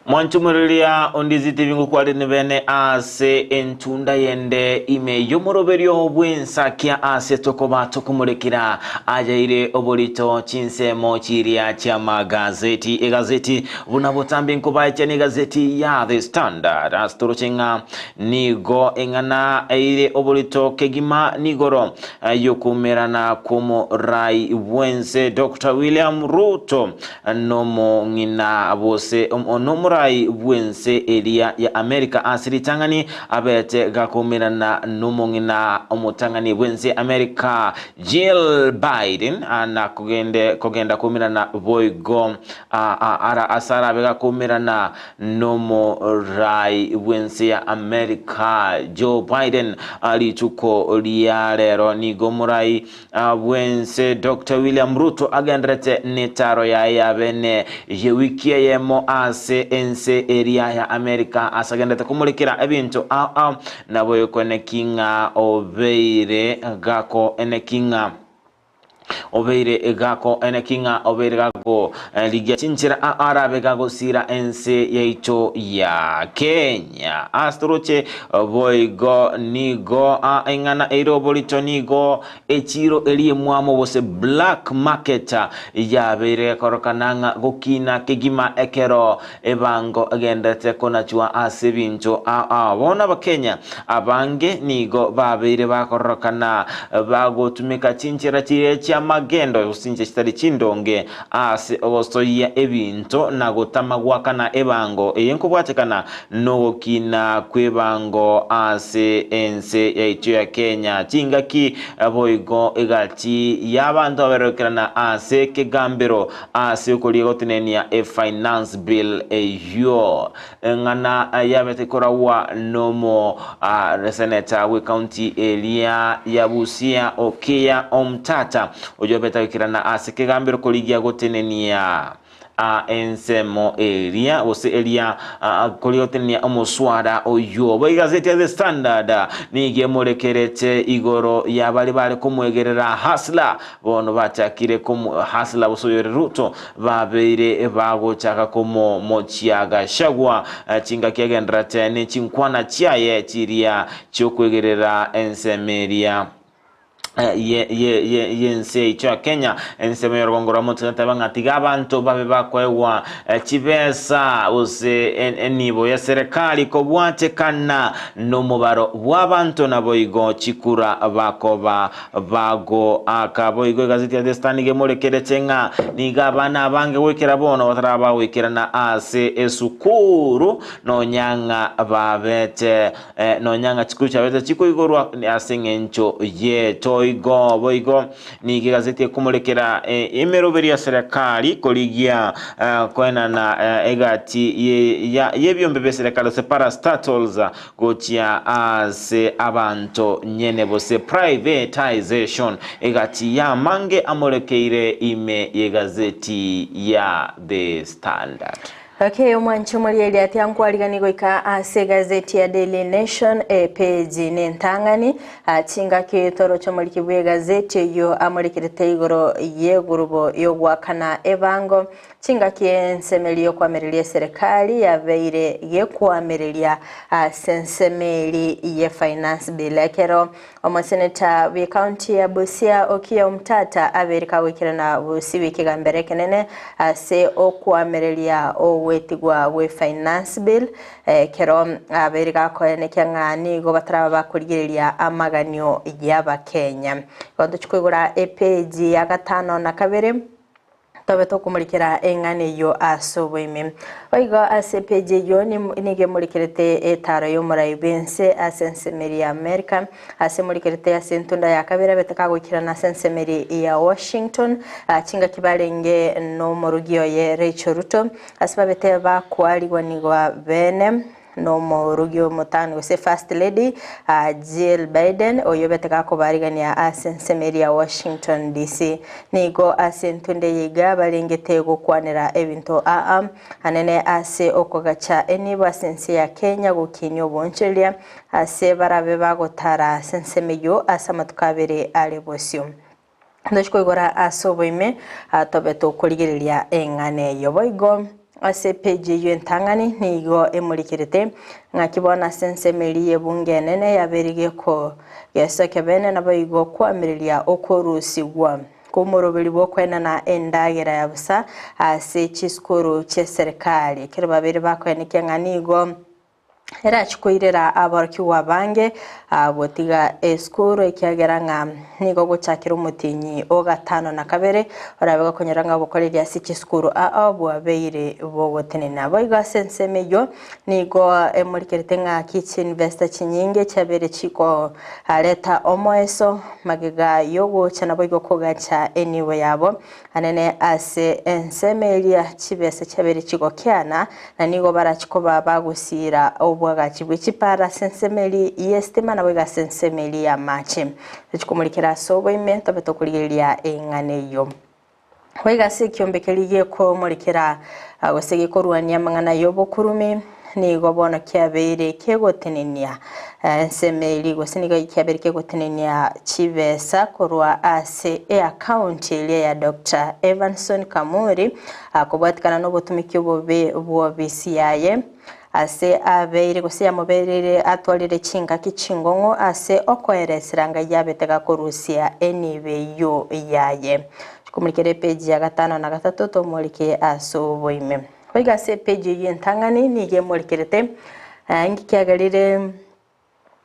Mwanchumoriria ondizi TV ngokware nibene ase entunda yende ime y'omoroberio bw'ensakia ase tokoba tokomorekera ajaire oborito chinsemo chiria chi'amagazeti egazeti buna botambe nkobaetia na egazeti ya The Standard ase toroche ng'a nigo eng'ana eire oborito kegima nigoro yokomerana kw'omorai bwense Dr. William Ruto Nomong'ina bose nomorai bw'ense eria ya Amerika ase ritang'ani abete gakoumerana nomong'ina omotang'ani bw'ense Amerika Jill Biden na kogende kogenda koumerana boigo ara ase arabe gakoumerana Nomorai bw'ense ya Amerika Joe Biden rituko ria rero nigo omorai bw'ense Doctor William Ruto agenderete netaro yaye ya bene ye wiki eyemo ase ense eria ya Amerika ase agenderete komorekera ebinto ao ao naboyokwa neki ng'a obeire gako eneki ng'a Obeire gako eneki ng'a obeire gakorigia chinchera arabe gagosira ense yaito ya Kenya. Ase toroche boigo nigo eng'ana eire oborito nigo echiro eria emwamu gose black market yabeire gekorokana ng'a gokina kegima ekero ebango egenderete konachwa ase ebinto ao. Bono Abakenya Abange nigo babeire bakororokana bagotumeka chinchera chiria chi'amagendo gose chinchera chitari chindonge ase ogosoyia ebinto na gotama goakana ebango eye nkobwatekana nogokina kw'ebango ase ense yaito ya Kenya. Chingaki boigo egati y'abanto babererokerana ase ekegambero ase okoria gotenenia eFinance Bill eyio. Eng'ana yabete koragwa nomo seneta bw'ecounty eria ya Busia Okiya Omtata oyio obete goikerana ase ekegambero korigia gotenenia ensemo eria gose eria koria gotenenia omoswada oyio. Bo egazeti ya The Standard nigo emorekerete igoro ya baria bare komwegerera Hustler Bono bachakire komohasla gose oyore Ruto, babeire bagochaka komomochia Gachagua chingaki agendererete ne chinkwana chiaye chiria chiokwegerera ensemo eria y'ense yaito ya Kenya, ensemo y'orogongo rwa Motwe gateba ng'a tiga abanto babe bakoegwa chibesa gose enibo ya serikali kobwatekana nomobaro bw'abanto naboigo chikura bakoba Bagoaka boigo egazeti ya The Star nigo emorekerete ng'a nigo abana abange goikera bono batarabagoikerana ase esukuru nonya ng'a babete nonya ng'a chikuru chiabete chikoigorwa ase eng'encho y'etoi. Boigo boigo nigo egazeti ekomorekera emeroberi ya serikali korigia koenana egati y'ebiombe bia serikali gose parastatals gochia ase abanto nyene gose privatization egati y'amange amorekeire ime y'egazeti ya The Standard. Okay, omwanchi omorieri ati ankwarigani goika ase egazeti ya Daily Nation epeji nentang'ani chingaki toroche omoriki bwa egazeti eyio amorekerete igoro y'egurubo y'ogwakana ebango chingaki ensemeri y'okoamereria eserekari yabeire gekwamereria ase ensemeri ye Finance Bill ekero Omoseneta bw'ecounty ya Busia Okiya Omtata abeire kagoikerana bosio bw'ekegambero ekenene ase okoamereria ogwetigwa gwe Finance Bill ekero abeire gakoenekia ng'a nigo bataraba bakorigereria amaganio y'Abakenya. Igo ntochi koigora epage ya gatano na kabere. Tobe tokomorikera eng'ana eyio ase oboime. Boigo ase epeji eyio nigo emorikerete etaaro y'omorai bw'ense ase ensemeri ya Amerika, ase emorikerete ase entunda ya kabere abete kagoikerana ase ensemeri ya Washington, chingaki barenge nomorugi oye Rachel Ruto, ase babete bakwarigwanigwa bene. Nomorugi omotang'ani gose First Lady Jill Biden oyio obete gakobarigania ase ensemo eria ya Washington DC. Nigo ase entunda eye iga barengete gokwanera ebinto aa anene ase okogacha enibo ase ense ya Kenya gokinia oboonchoreria ase barabe bagotara ase ensemo eyio ase amatuko abere are bosio. Ntochi koigora ase oboime, tobe tokorigereria eng'ana eyio. Boigo ase epeji eyio entang'ani nigo emorikerete ng'aki bono ase ensemo eria y'ebunge enene yabeire geko gesokia bene naboigo kwamireria okorusigwa kw'omoroberi bw'okoenana endagera ya bosa ase chisukuru chi'eserekari. Ekero babeire bakoenekia ng'a nigo Erachie koirera aborokigwa abange gotiga esukuru ekiagera ng'a nigo gochakera omotienyi o gatano na kabere orabe gokonyora ng'a obokoreri ase chisukuru ao bwabeire bogotenena. Boigo ase ensemo eyio nigo emorikerete ng'a ki chiinvesta chinyinge chiabeire chikoreta omoeso magega yogocha naboigo kogacha enibo yabo Anene ase ensemo eria chibesa chiabeire chigokeana, na nigo barache koba bagosiira obwagachi bwe chipara ase ensemo eria y'esitima naboigo ase ensemo eria y'amache. Tochie komorikera ase oboime, tobe tokorigereria eng'ana eyio. Boigo ase ekiombe keria gekomorikera gose gekorwania amang'ana y'obokurumi, nigo bono kiabeire kegotenenia ensemo eria gose nigo kiabeire kegotenenia chibesa korwa ase eakaunti eria ya Doctor Evanson Kamuri kobwatikana nobotumiki obobe bw'obisi yaye ase abeire gose yamobereire atwarire chingaki chingong'u ase okoeresera ngai yabete gakorusia enibo eyio yaye. Chikomorikera epeji ya gatano na gatato tomorike ase oboime. Goika ase epeji eyio entang'ani nigo emorikerete, inki kiagerire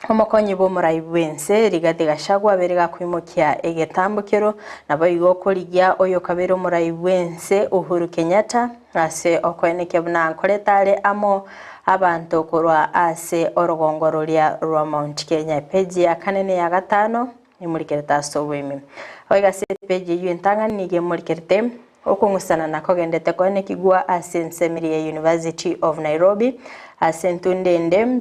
omokonyi bw'omorai bw'ense Rigathi Gachagua abeire gakoimokia egetambokero, naboigo okorigia oyokabeire omorai bw'ense Uhuru Kenyatta ase okoenekia buna nkoreta are amo abanto korwa ase orogongo roria rwa Mount Kenya. Epeji ya kane na eya gatano Nemorikerete ase oboime. Goika ase epeji eyio entang'ani nigo emorikerete okong'usanana kogendete koenekigwa ase ensemo eria ya University of Nairobi. Ase entunda ende,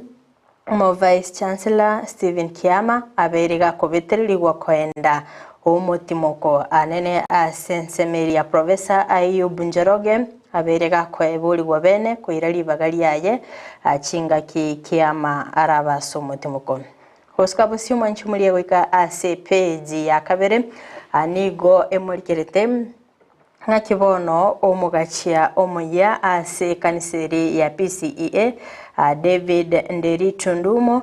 Omo Vice Chancellor Stephen Kiama abeire gakobetererigwa koenda omotimoko anene ase ensemo eria ya Professor Ayub Njoroge abeire gakoeborigwa bene koira ribaga riaye chingaki Kiama arabe ase omotimoko. Gosuka bosio mwanche morie goika ase epeji ya kabere, nigo emorikerete ng'aki bono omogachia omoyia ase ekanisa eri ya PCEA, David Nderitu Ndumo,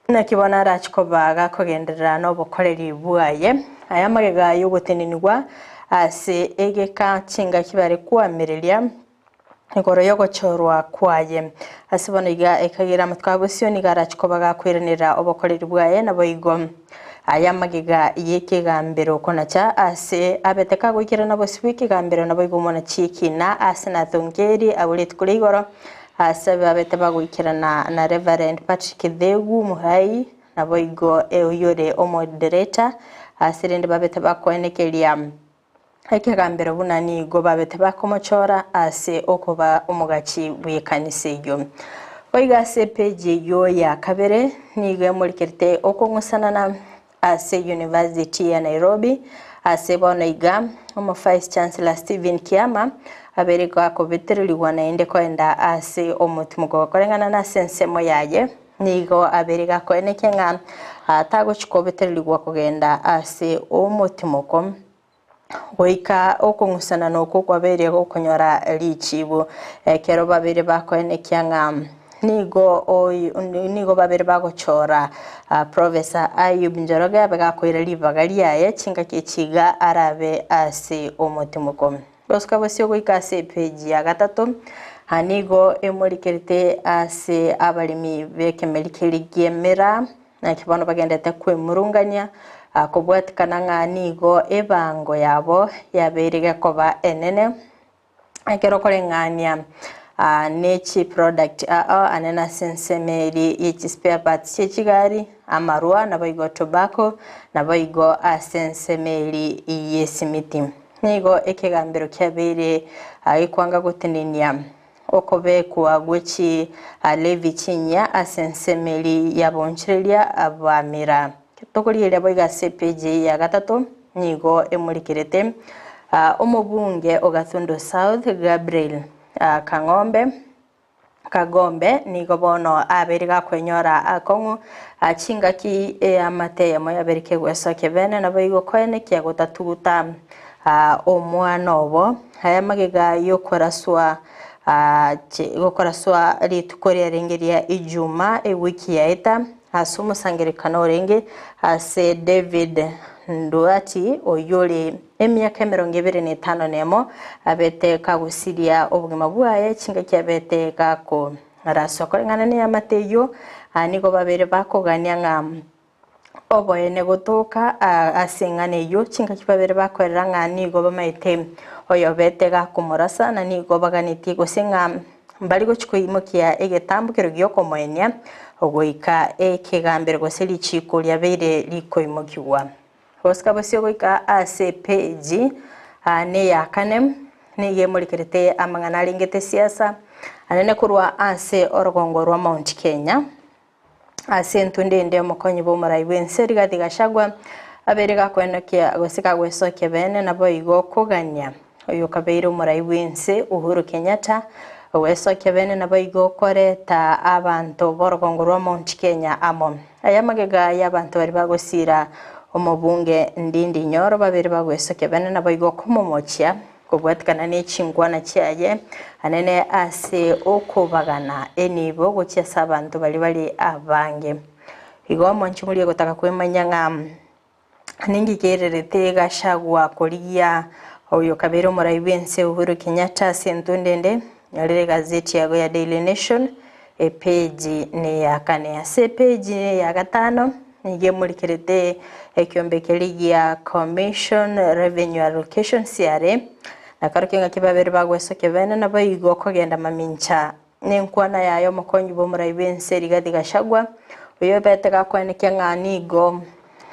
naki bono arache koba gakogenderera nobokoreri bwaye. Aya amagega y'ogotenenigwa ase egeka chingaki bare koamereria igoro y'ogochorwa kwaye. Ase bono iga ekagera amatuko a bosio nigo arache koba gakoiranerera obokoreri bwaye, naboigo aya amagega y'ekegambero konacha ase abete kagoikerana bosio bw'ekegambero, naboigo omonachi ekina ase Nathongeri abwo rituko ria igoro ase ababete bagoikerana na Reverend Patrick Thegu Muhai, naboigo oyore omodereta Ase rende babete bakoenekeria ekegambero buna nigo babete bakomochora ase okoba omogachi bw'ekanisa eyio. Boigo ase epeji eyio ya kabere nigo emorikerete okong'usanana ase University ya Nairobi ase bono iga omo Vice Chancellor Stephen Kiama abeire gakobetererigwa naende koenda ase omotimoko koreng'ana nase ensemo yaye nigo abeire gakoenekia ng'a tagochi kobetererigwa kogenda ase omotimoko goika okong'usanana okwo kwabeire gokonyora richibu. Ekero babeire bakoenekia ng'a nigo nigo babeire bagochora Professor Ayub Njoroge abe gakoira ribaga riaye chingaki echi iga arabe ase omotimoko. Gosuka bosio goika ase epeji ya gatato, nigo emorikerete ase abaremi b'ekemeri keria gi'emera, Naki bono bagendete kwemurungania, kobwatikana ng'a nigo ebango yabo yabeire gekoba enene, ekero okoreng'ania ne chiproduct ao anene ase ensemo eria ye chispare parts chie chigari, amarwa, naboigo tobacco, naboigo ase ensemo eria y'esimiti. Nigo ekegambero kiabeire gekwanga gotenenia Okobekwa gwe Chialevi chinyia ase ensemo eria y'abaonchoreria b'amira. Tokorigereria boigo ase epeji eye ya gatato, nigo emorikerete omobunge o Gatundu South Gabriel Kang'ombe, Kagombe nigo bono abeire gakwenyora akong'u chingaki eamate eyemo yabeire kegwesokia bene naboigo koenekia gotatuguta omwana obo. Aya magega y'okoraswa gokoraswa rituko riarenge ria Ijuma ewiki yaeta, ase omosangererekano orenge ase David Nduati oyio ore emiaka emerongo ebere na etano nemo abete kagosiria obogima bwaye chingaki abete gakoraswa. Koreng'ana neamate eyio nigo babere bakogania ng'a Oboene gotoka ase eng'ana eyio, chingaki babere bakoerera ng'a nigo bamaete oyobete gakomorasa, na nigo baganetie gose ng'a mbari gochia koimokia egetambo keria gi'okomoenia goika ekegambero gose richiiko riabeire rikoimokigwa. Gosika bosio goika ase epeji neya kane, nigo emorikerete amang'ana arengete siasa, anene korwa ase orogongo rwa Mount Kenya. Ase entunda ende omokonyi bw'omorai bw'ense Rigathi Gachagua abeire gakoenokia gose kagwesokia bene naboigo kogania oyo okabeire omorai bw'ense Uhuru Kenyatta ogwesokia bene naboigo koreta abanto b'orogongo rwa Mount Kenya amo. Aya amagega y'abanto baria bagosira omobunge Ndindi Nyoro babere bagwesokia bene naboigo komomochia Kobwatikana ne chinkwana chiaye anene ase okobagana enibo gochia ase abanto baria bare abange. Igo omonche moria gotaka kwemanya ng'a ninki kererete Gachagua korigia oyo kabere omorai bw'ense Uhuru Kenyatta ase entunda ende, nyorera egazeti yago ya Daily Nation epeji neya kane. Ase epeji ya gatano Nigo emorikerete ekiombe keria gia Commission Revenue Allocation, CRA, na karokio ng'aki babere bagwesokia bene naboigo kogenda mamincha nenkwana yaye omokonyi bw'omorai bw'ense Rigathi Gachagua, oyo obete gakoenekia ng'a nigo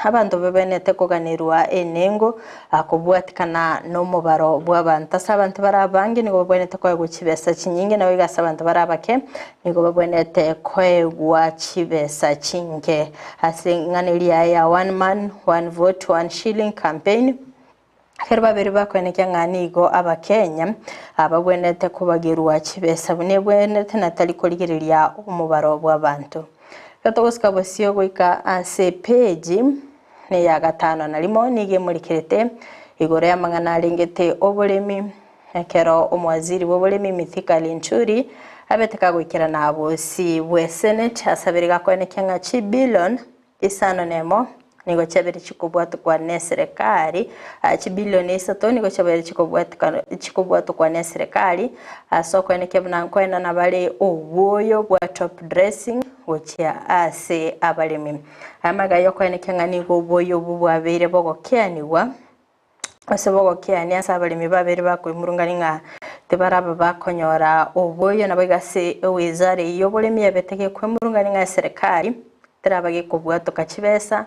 abanto babenete koganerwa enengo kobwatikana nomobaro bw'abanto. Ase abanto bare abange nigo babwenerete koegwa chibesa chinyinge naboigo ase abanto bare abake Nigo babwenerete koegwa chibesa chinke ase eng'ana eria yaye ya One Man, One Vote, One Shilling campaign. Ekero babere bakoenekia ng'a nigo Abakenya babwenerete kobagerwa chibesa buna ebwenerete na tari korigereria omobaro bw'abanto. Ekero togosika bosio goika ase epeji neya gatano na rimo nigo emorikerete igoro y'amang'ana arengete oboremi. Ekero omowaziri bw'oboremi Mithika Linturi abete kagoikerana bosi bwe Senate asabire gakoenekia ng'a chibillion isano nemo nigo chiabere chikobwatokwa neserekari chibillion isato nigo chiabere chikobwatokwa neserekari ase okoenekia buna nkoenana bare obwoyo bwa top dressing gochia ase abaremi. Aya yokoenekia ng'a nigo obwoyo obwo bwabeire bogokeanigwa. Ase bogokiania ase abaremi babere bakoimurungania ng'a tibaraba bakonyora oboyo, naboigo ase ewizara eyio y'oboremi yabete gekoimurungania ng'a eserekari teraba gekobwatoka chibesa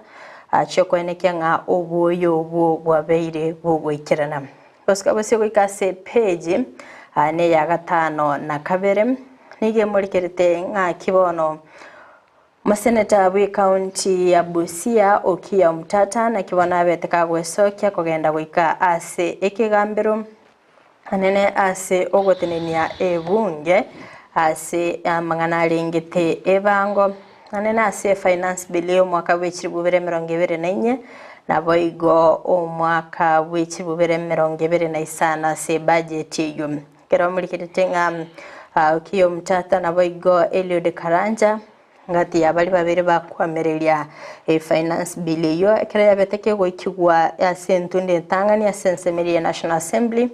Chiokoenekia ng'a oboyo obwo bwabeire bogoikerana. Gosika bosio goika ase epeji neya gatano na kabere, nigo emorikerete ng'aki bono Omoseneta bw'ekaunti ya Busia Okiya Omtata naki bono abete kagwesokia kogenda goika ase ekegambero anene ase ogotenenia ebunge ase amang'ana arengete ebango anene ase Finance Bill y'omwaka bwe chilifu bibere emerongo ebere na inye naboigo omwaka bwe chilifu bibere emerongo ebere na isano ase ebudget eyio. Ekero omorikerete ng'a Okiya Omtata naboigo Eliud Karanja Ngati ya baria babere bakoamereria efinance bill eyio ekero yabete kegoikigwa ase entunda entang'ani ase ensemo eria ya National Assembly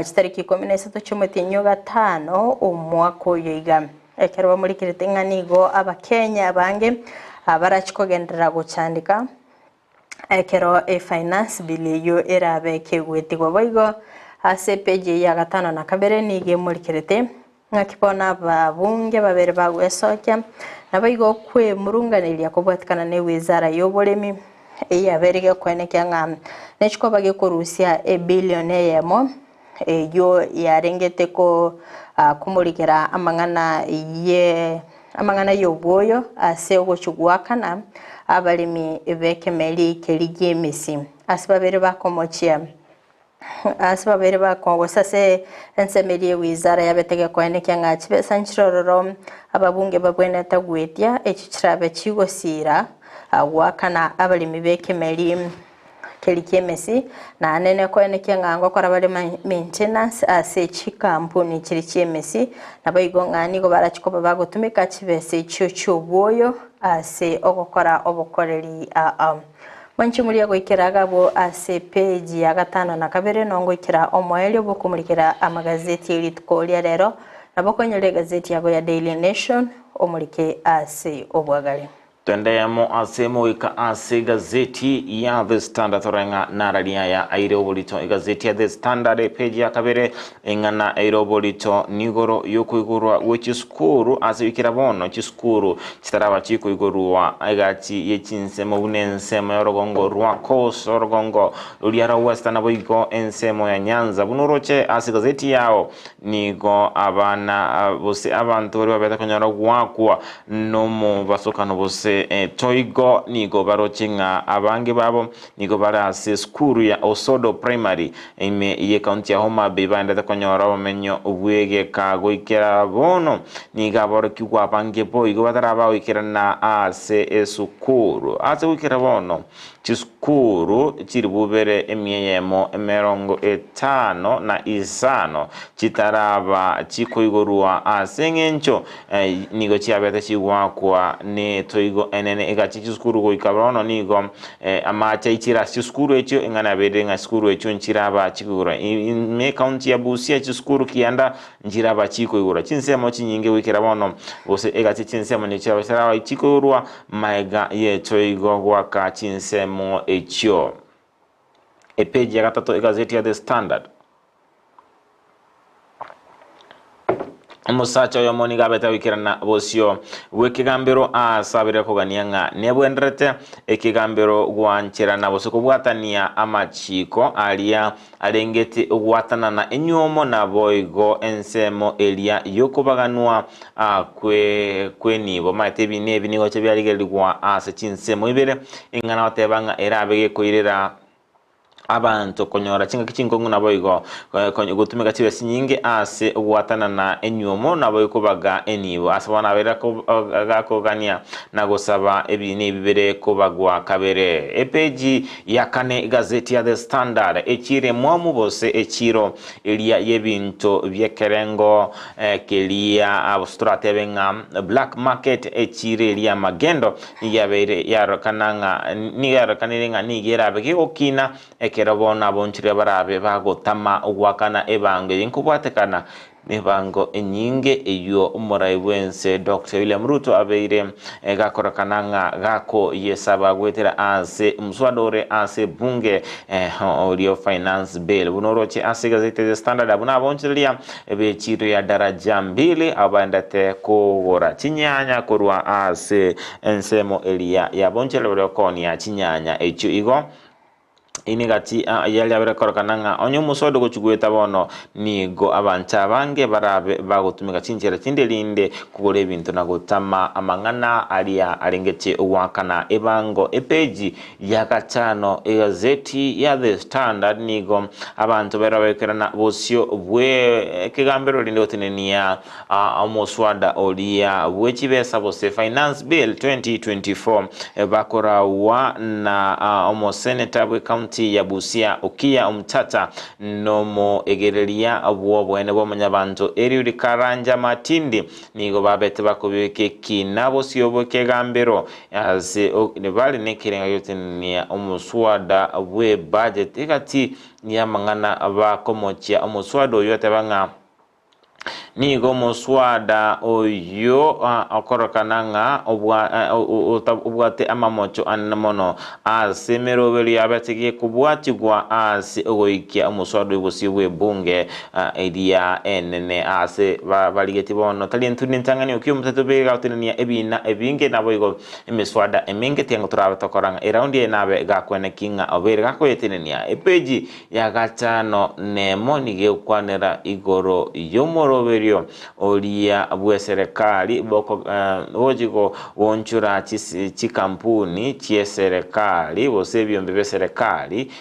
chitariki ikomi na isato chi'omotienyi o gatano omwaka oyo iga. Ekero bamorikerete ng'a nigo abakenya abange barachi kogenderera gochandeka Ekero efinance bill eyio erabe kegoetigwa boigo ase epeji eyio ya gatano na kabere nigo emorikerete ng'aki bono ababunge babere bagwesokia naboigo kwemurunganeria kobwatikana ne wizara y'oboremi eyabeire gekoenekia ng'a nechikoba gekorusia ebillion eyemo eyio yarengete ko komorikera amang'ana ye amang'ana y'obwoyo ase ogochia goakana abaremi b'ekemeri keria gi'emisi. Ase babere bakomochia ase babere bakogosa ase ensemo eria ewizara yabete gekoenekia ng'a chibesa nchirororo ababunge babwenerete goetia echio chirabe chigosira goakana abaremi b'ekemeri Keria ki'emesi, naende nekoenekia ng'a ngokora bare maintenance ase chikampuni chiria chi'emesi, naboigo ng'a nigo barache koba bagotumeka chibesa echio chi'obwoyo ase ogokora obokoreri aa. Mwanche moria goikera agabwo ase page ya gatano na kabere nongoikera omoerio bw'okomorikera amagazeti e rituko ria rero, nabo okonyora egazeti yago ya Daily Nation omorike ase obwagare. Twende amo ase moika ase egazeti ya The Standard tore ng'a nararia aya aire oborito. Egazeti ya The Standard epeji ya kabere eng'ana aire oborito nigoro yokoigorwa gwe chisukuru ase goikera bono chisukuru chitaraba chikoigorwa egati ye chinsemo buna ensemo y'orogongo rwa Coast, orogongo roria rwa Western naboigo ensemo ya Nyanza. Buna oroche ase egazeti yao Nigo abana gose abanto baria babete konyora goakwa nomobasokano gose etoigo nigo baroche ng'a abange babo nigo bare ase esukuru ya Osodo Primary ime y'ekaunti ya Homa Bay baendete konyora obomenyo bw'egeka goikera bono. Nigo aborokigwa abange boigo batarabagoikerana ase esukuru. Ase goikera bono Chisukuru chiribubere emia eyemo emerongo etano na isano chitaraba chikoigorwa ase engencho nigo chiabete chigoakwa netoigo enene egachi chisukuru goika bono nigo amache aichire ase chisukuru echio eng'ana yabeire ng'a chisukuru echio nchiraba chikoigorwa. Ime ekaunti ya Busia chisukuru kianda nchiraba chikoigorwa chinsemo chinyinge goikera bono gose egachi chinsemo nigo chiaba chitaraba chikoigorwa Magega y'etoigo goaka chinsemo echio. Epeji ya gatato egazeti ya The Standard. Omosacha oyomo nigo abete goikerana bosio bw'ekegambero asabire kogania ng'a nebwenderete ekegambero gwancherana gose kobwatania amachiko aria arengete ogwatanana enywomo naboigo ensemo eria y'okobaganwa kw'enibo. Omanyete ebi nebi nigo biarigererigwa ase chinsemo ibere, ing'ana goteba ng'a erabe gekoirera abanto konyora chingaki chinkong'u naboigo gotumeka chibesa chinyinge ase ogwatanana enywomo naboigo kobaga enibo. Ase bono abeire gakogania na gosaba ebi nebi bire kobagwa kabere. Epeji Ya kane egazeti ya The Standard echiire emwamu gose echiiro eria y'ebinto bi'ekerengo keria gose toratebe ng'a black market echiiro eria y'amagendo nigo yabeire yarorekana ng'a nigo yarorekanire ng'a nigo erabe gegokina ekero bono abonchoreri barabe bagotama goakana ebango eye nkobwatekana. Nebango enyinge eyio omorai bwense Dr William Ruto abeire gakorekana ng'a gakoyesaba goetera ase omoswada ore ase ebunge oria Finance Bill. Buna oroche ase egazeti ya The Standard abwo nabonchoreria b'echiro ya Daraja Mbili abwo baendete kogora chinyanya korwa ase ensemo eria ya bonchoreria baria bakoonia chinyanya echio igo. Inegati yaria abere korokana ng'a onye omosodo ogochia goeta bono, nigo abanto abange barabe bagotumeka chinchera chinde erinde kogora ebinto na gotama amang'ana aria arengetie ogoakana ebango. Epeji ya gatano egazeti ya The Standard nigo abanto baria babekerana bosio bw'ekegambero erinde gotenenia Omoswada oria bwe chibesa gose Finance Bill 2024 bakoragwa na omoseneta bwe county ya Busia Okiya Omtata nomoegereria bw'oboene bwa mwanyabanto Eliud Karanja Matindi nigo babete bakobeka ekina bosio bw'ekegambero ase bare nekerenga giotenenia omoswada bwe budget egati y'amang'ana bakomochia omoswada oyio ateba ng'a Nigo omoswada oyio okorokana ng'a obwate amamocho anene mono ase emeroberio yabete gekobwatigwa ase ogoikia omoswada oyio bosio bw'ebunge eria enene ase barigetie bono tari enturi nentang'ani okia omosacha obeke gagotenenia ebiina ebinge naboigo emeswada emenge tiango torabe tokora ng'a eraundi eye nabe gakweneki ng'a obeire gakoyetenenia epeji ya gatano nemo nigo egokwanera igoro y'omoroberio oria bw'eserekari bogochia goonchora chikampuni chi'eserekari gose ebiombe bi'eserekari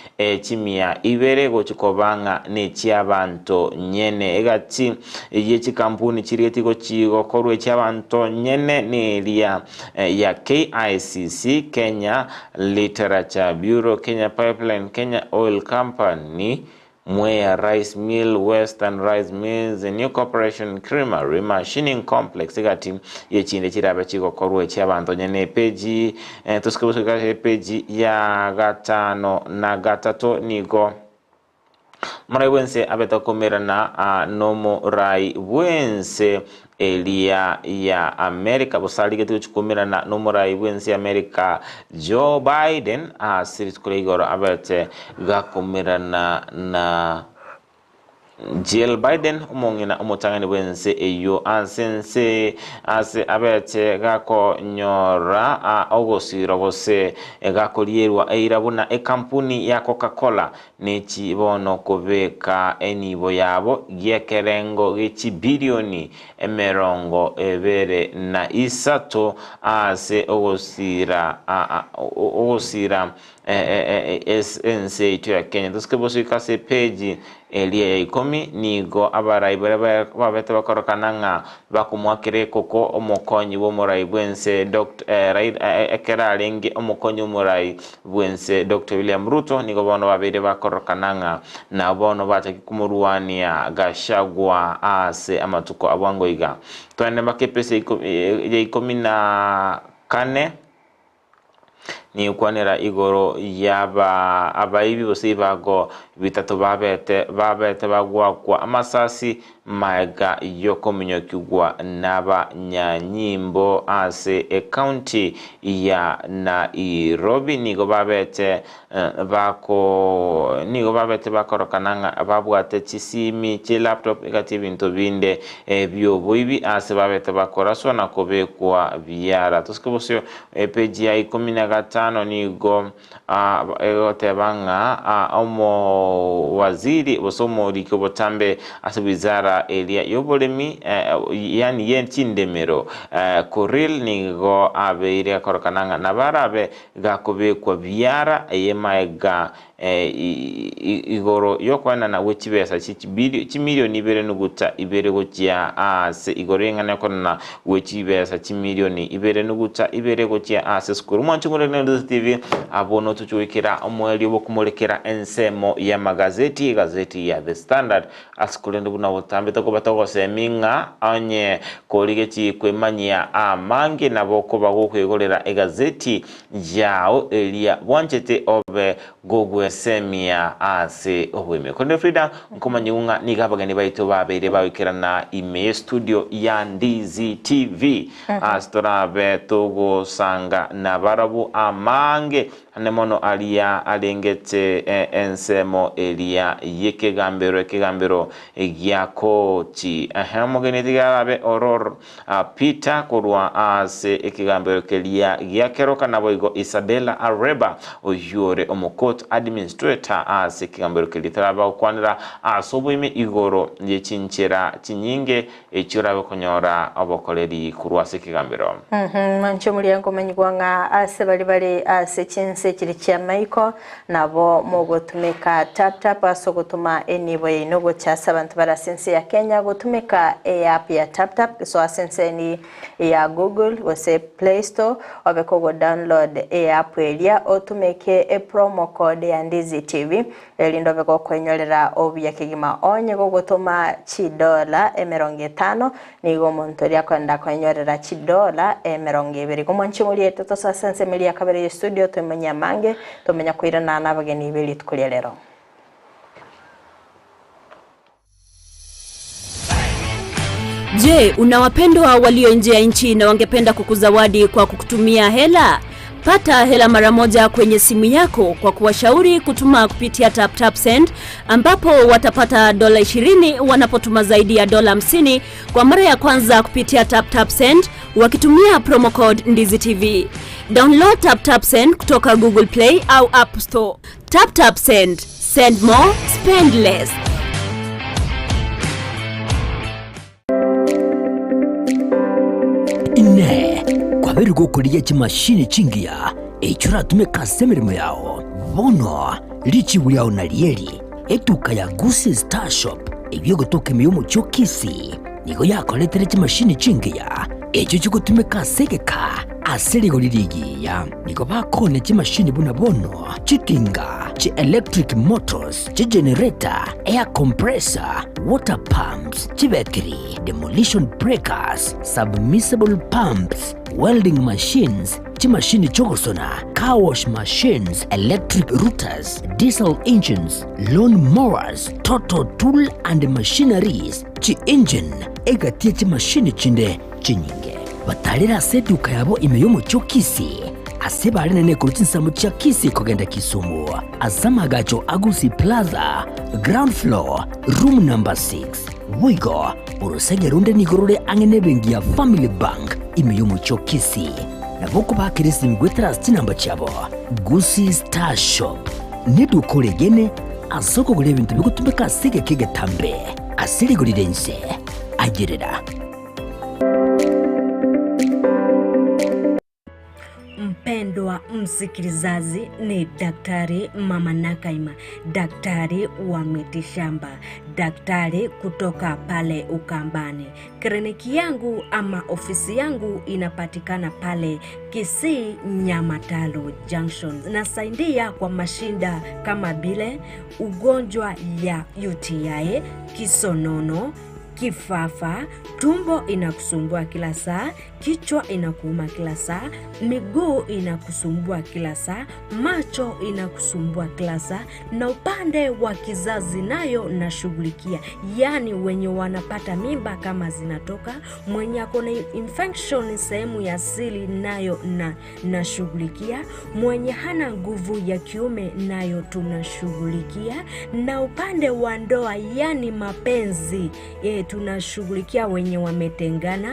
chimia ibere gochia koba ng'a nechi'abanto nyene. Egati ye chikampuni chiria tigochi gokorwa echi'abanto nyene neria ya KICC, Kenya Literature Bureau, Kenya Pipeline, Kenya Oil Company, Mwea Rice Mill, Western Rice Mills, New Corporation Creamery, Machining Complex egati y'echinde chirabe chigokorwa echi'abanto nyene epeji tosike gosuka ase epeji ya gatano na gatato nigo Omorai bw'ense abete okomerana nomorai bw'ense eria ya Amerika gose arigete gochia komerana nomorai bw'ense ya Amerika Joe Biden ase rituko ria igoro abete gakomerana na Jill Biden omong'ina omotang'ani bw'ense eyio ase ense ase abete gakonyora ogosirwa gose gakorierwa eira buna ekampuni ya Coca-Cola Nechi bono kobeka enibo yabo gi'ekerengo gie chibilioni 23 ase ogosira ogosira ense yaito ya Kenya. Tosike bosoika ase epeji eria ya ikomi, nigo abarai baria babete bakorokana ng'a bakomoakera ekoko omokonyi bw'omorai bw'ense Dr Raila ekero arenge omokonyi omorai bw'ense Doctor William Ruto nigo bono babeire bakororokana ng'a nabo bono bachaki komorwania Gachagua ase amatuko a bwango iga. Twaende mpaka epesa ya ikomi na kane nigokwanera igoro yaba abaibi gose ebibago bitato babete babete bagwakwa amasasi Magega y'okominyokigwa n'abanyanyimbo ase ecounty ya Nairobi nigo babete bako nigo babete bakorokana ng'a babwate chisimi, chilaptop egati ebinto binde bi'oboibi ase babete bakoraswa na kobekwa biara. Tosike bosio epeji ya ikomi na gatano nigo Egoteba ng'a omowaziri gose omoriki obotambe ase wizara eria y'oboremi yaani ye chindemero Korir nigo abeire akorokana ng'a nabo arabe gakobekwa biara eye maega igoro y'okoenana gwe chibesa chimilioni ibere nuguta ibere gochia ase igoro y'eng'ana y'okoenana gwe chibesa chimilioni ibere nuguta ibere gochia ase esukuru. Mwanche omorere na Ndutu TV abwo notoche goikera omoerio bw'okomorekera ensemo y'amagazeti, egazeti ya The Standard ase korende buna botambe tokoba togosemi ng'a onye korigetie kwemanyia amange nabo okoba gokoigorera egazeti yao eria bwanchete obe gogwe. Gwesemia ase oboime. Korende Frida, nkomanyigwe ng'a nigo abageni baito babeire bagoikerana ime y'estudio ya Ndizi TV, ase torabe togosanga nabarabwo amange ane mono aria arengete ensemo eria y'ekegambero ekegambero gia koti. Ehe, omogeni tiga arabe oror Peter korwa ase ekegambero keria gia Keroka naboigo Isabella Areba oyio ore omocourt administrator ase ekegambero keria tarabe gokwanera ase oboime igoro ye chinchera chinyinge echio orabe konyora obokoreri korwa ase ekegambero. Mwanche omoria nkomanyigwa ng'a ase baria bare ase chinse chiria chi'amaiko, Nabo mogotumeka tap tap ase ogotoma enibo yaino gocha ase abanto bare ase ense ya Kenya gotumeka eapp ya tap tap soa ase enseni ya Google gose Play Store obe kogo download eapp eria otumeke epromo code ya Ndizi TV erinde obe gokoinyorera obuya kegima onye gogotoma chidola emerongo etano Nigo omonto oria akoenda koenyorera chidola 20. Igo mwanche moriete tosoe ase ensemo eria ya kabere ye studio toimanye amange, tomenya koirana nabageni be rituko ria rero. Je, una wapendwa walio nje ya nchi na wangependa kukuzawadi kwa kukutumia hela? Pata hela mara moja kwenye simu yako kwa kuwashauri kutuma kupitia TapTapSend ambapo watapata dola 20 wanapotuma zaidi ya dola 50 kwa mara ya kwanza kupitia TapTapSend wakitumia promo code Ndizi TV. Download TapTapSend kutoka Google Play au App Store. TapTapSend, send more, spend less. Inee! Kwabeire gokorigia chimashini chingiya echio oratumeke ase emeremo yao? Bono richibu riao narieri, Etuka ya Gusii Star Shop eyio egotoka ime y'omochie o Kisii nigo yakoretire chimashini chingiya echio chigotumeka ase egeka ase rigori rigiya. Nigo bakoonia chimashini buna bono chitinga, chi electric motors, chigenerator, air compressor, water pumps, chibetiri, demolition breakers, submersible pumps, welding machines, chimashini chi'ogosona, car wash machines, electric routers, diesel engines, lawn mowers, total tool and machineries, chi-engine, egati ye chimashini chinde chinyinge. Batarire ase eduka yabo ime y'omochie o Kisii, ase barenene korwa chinsemo chia Kisii kogenda Kisumu, ase amaagacho a Gusii Plaza, ground floor, room number 6. Boigo, orosege ronde nigo rore ang'e nebenki ya Family Bank ime y'omochie o Kisii. Nabo okobaakera esimi goetera ase chinamba chiabo. Gusii Star Shop neduka oregene ase okogora ebinto bigotumeka ase egeka egetambe ase rigori ri'ense. Ayerera. Mpendwa msikilizaji, ni Daktari Mama Nakaima, daktari wa mitishamba, daktari kutoka pale Ukambani. Kliniki yangu ama ofisi yangu inapatikana pale Kisii Nyamataro Junction. Nasaidia kwa mashinda kama vile ugonjwa ya UTI, kisonono, kifafa, tumbo inakusumbua kila saa, kichwa inakuuma kila saa, miguu inakusumbua kila saa, macho inakusumbua kila saa, na upande wa kizazi nayo nashughulikia, yaani wenye wanapata mimba kama zinatoka, mwenye ako na infection sehemu ya siri nayo na nashughulikia, mwenye hana nguvu ya kiume nayo tunashughulikia, na upande wa ndoa yani mapenzi e, tunashughulikia wenye wametengana.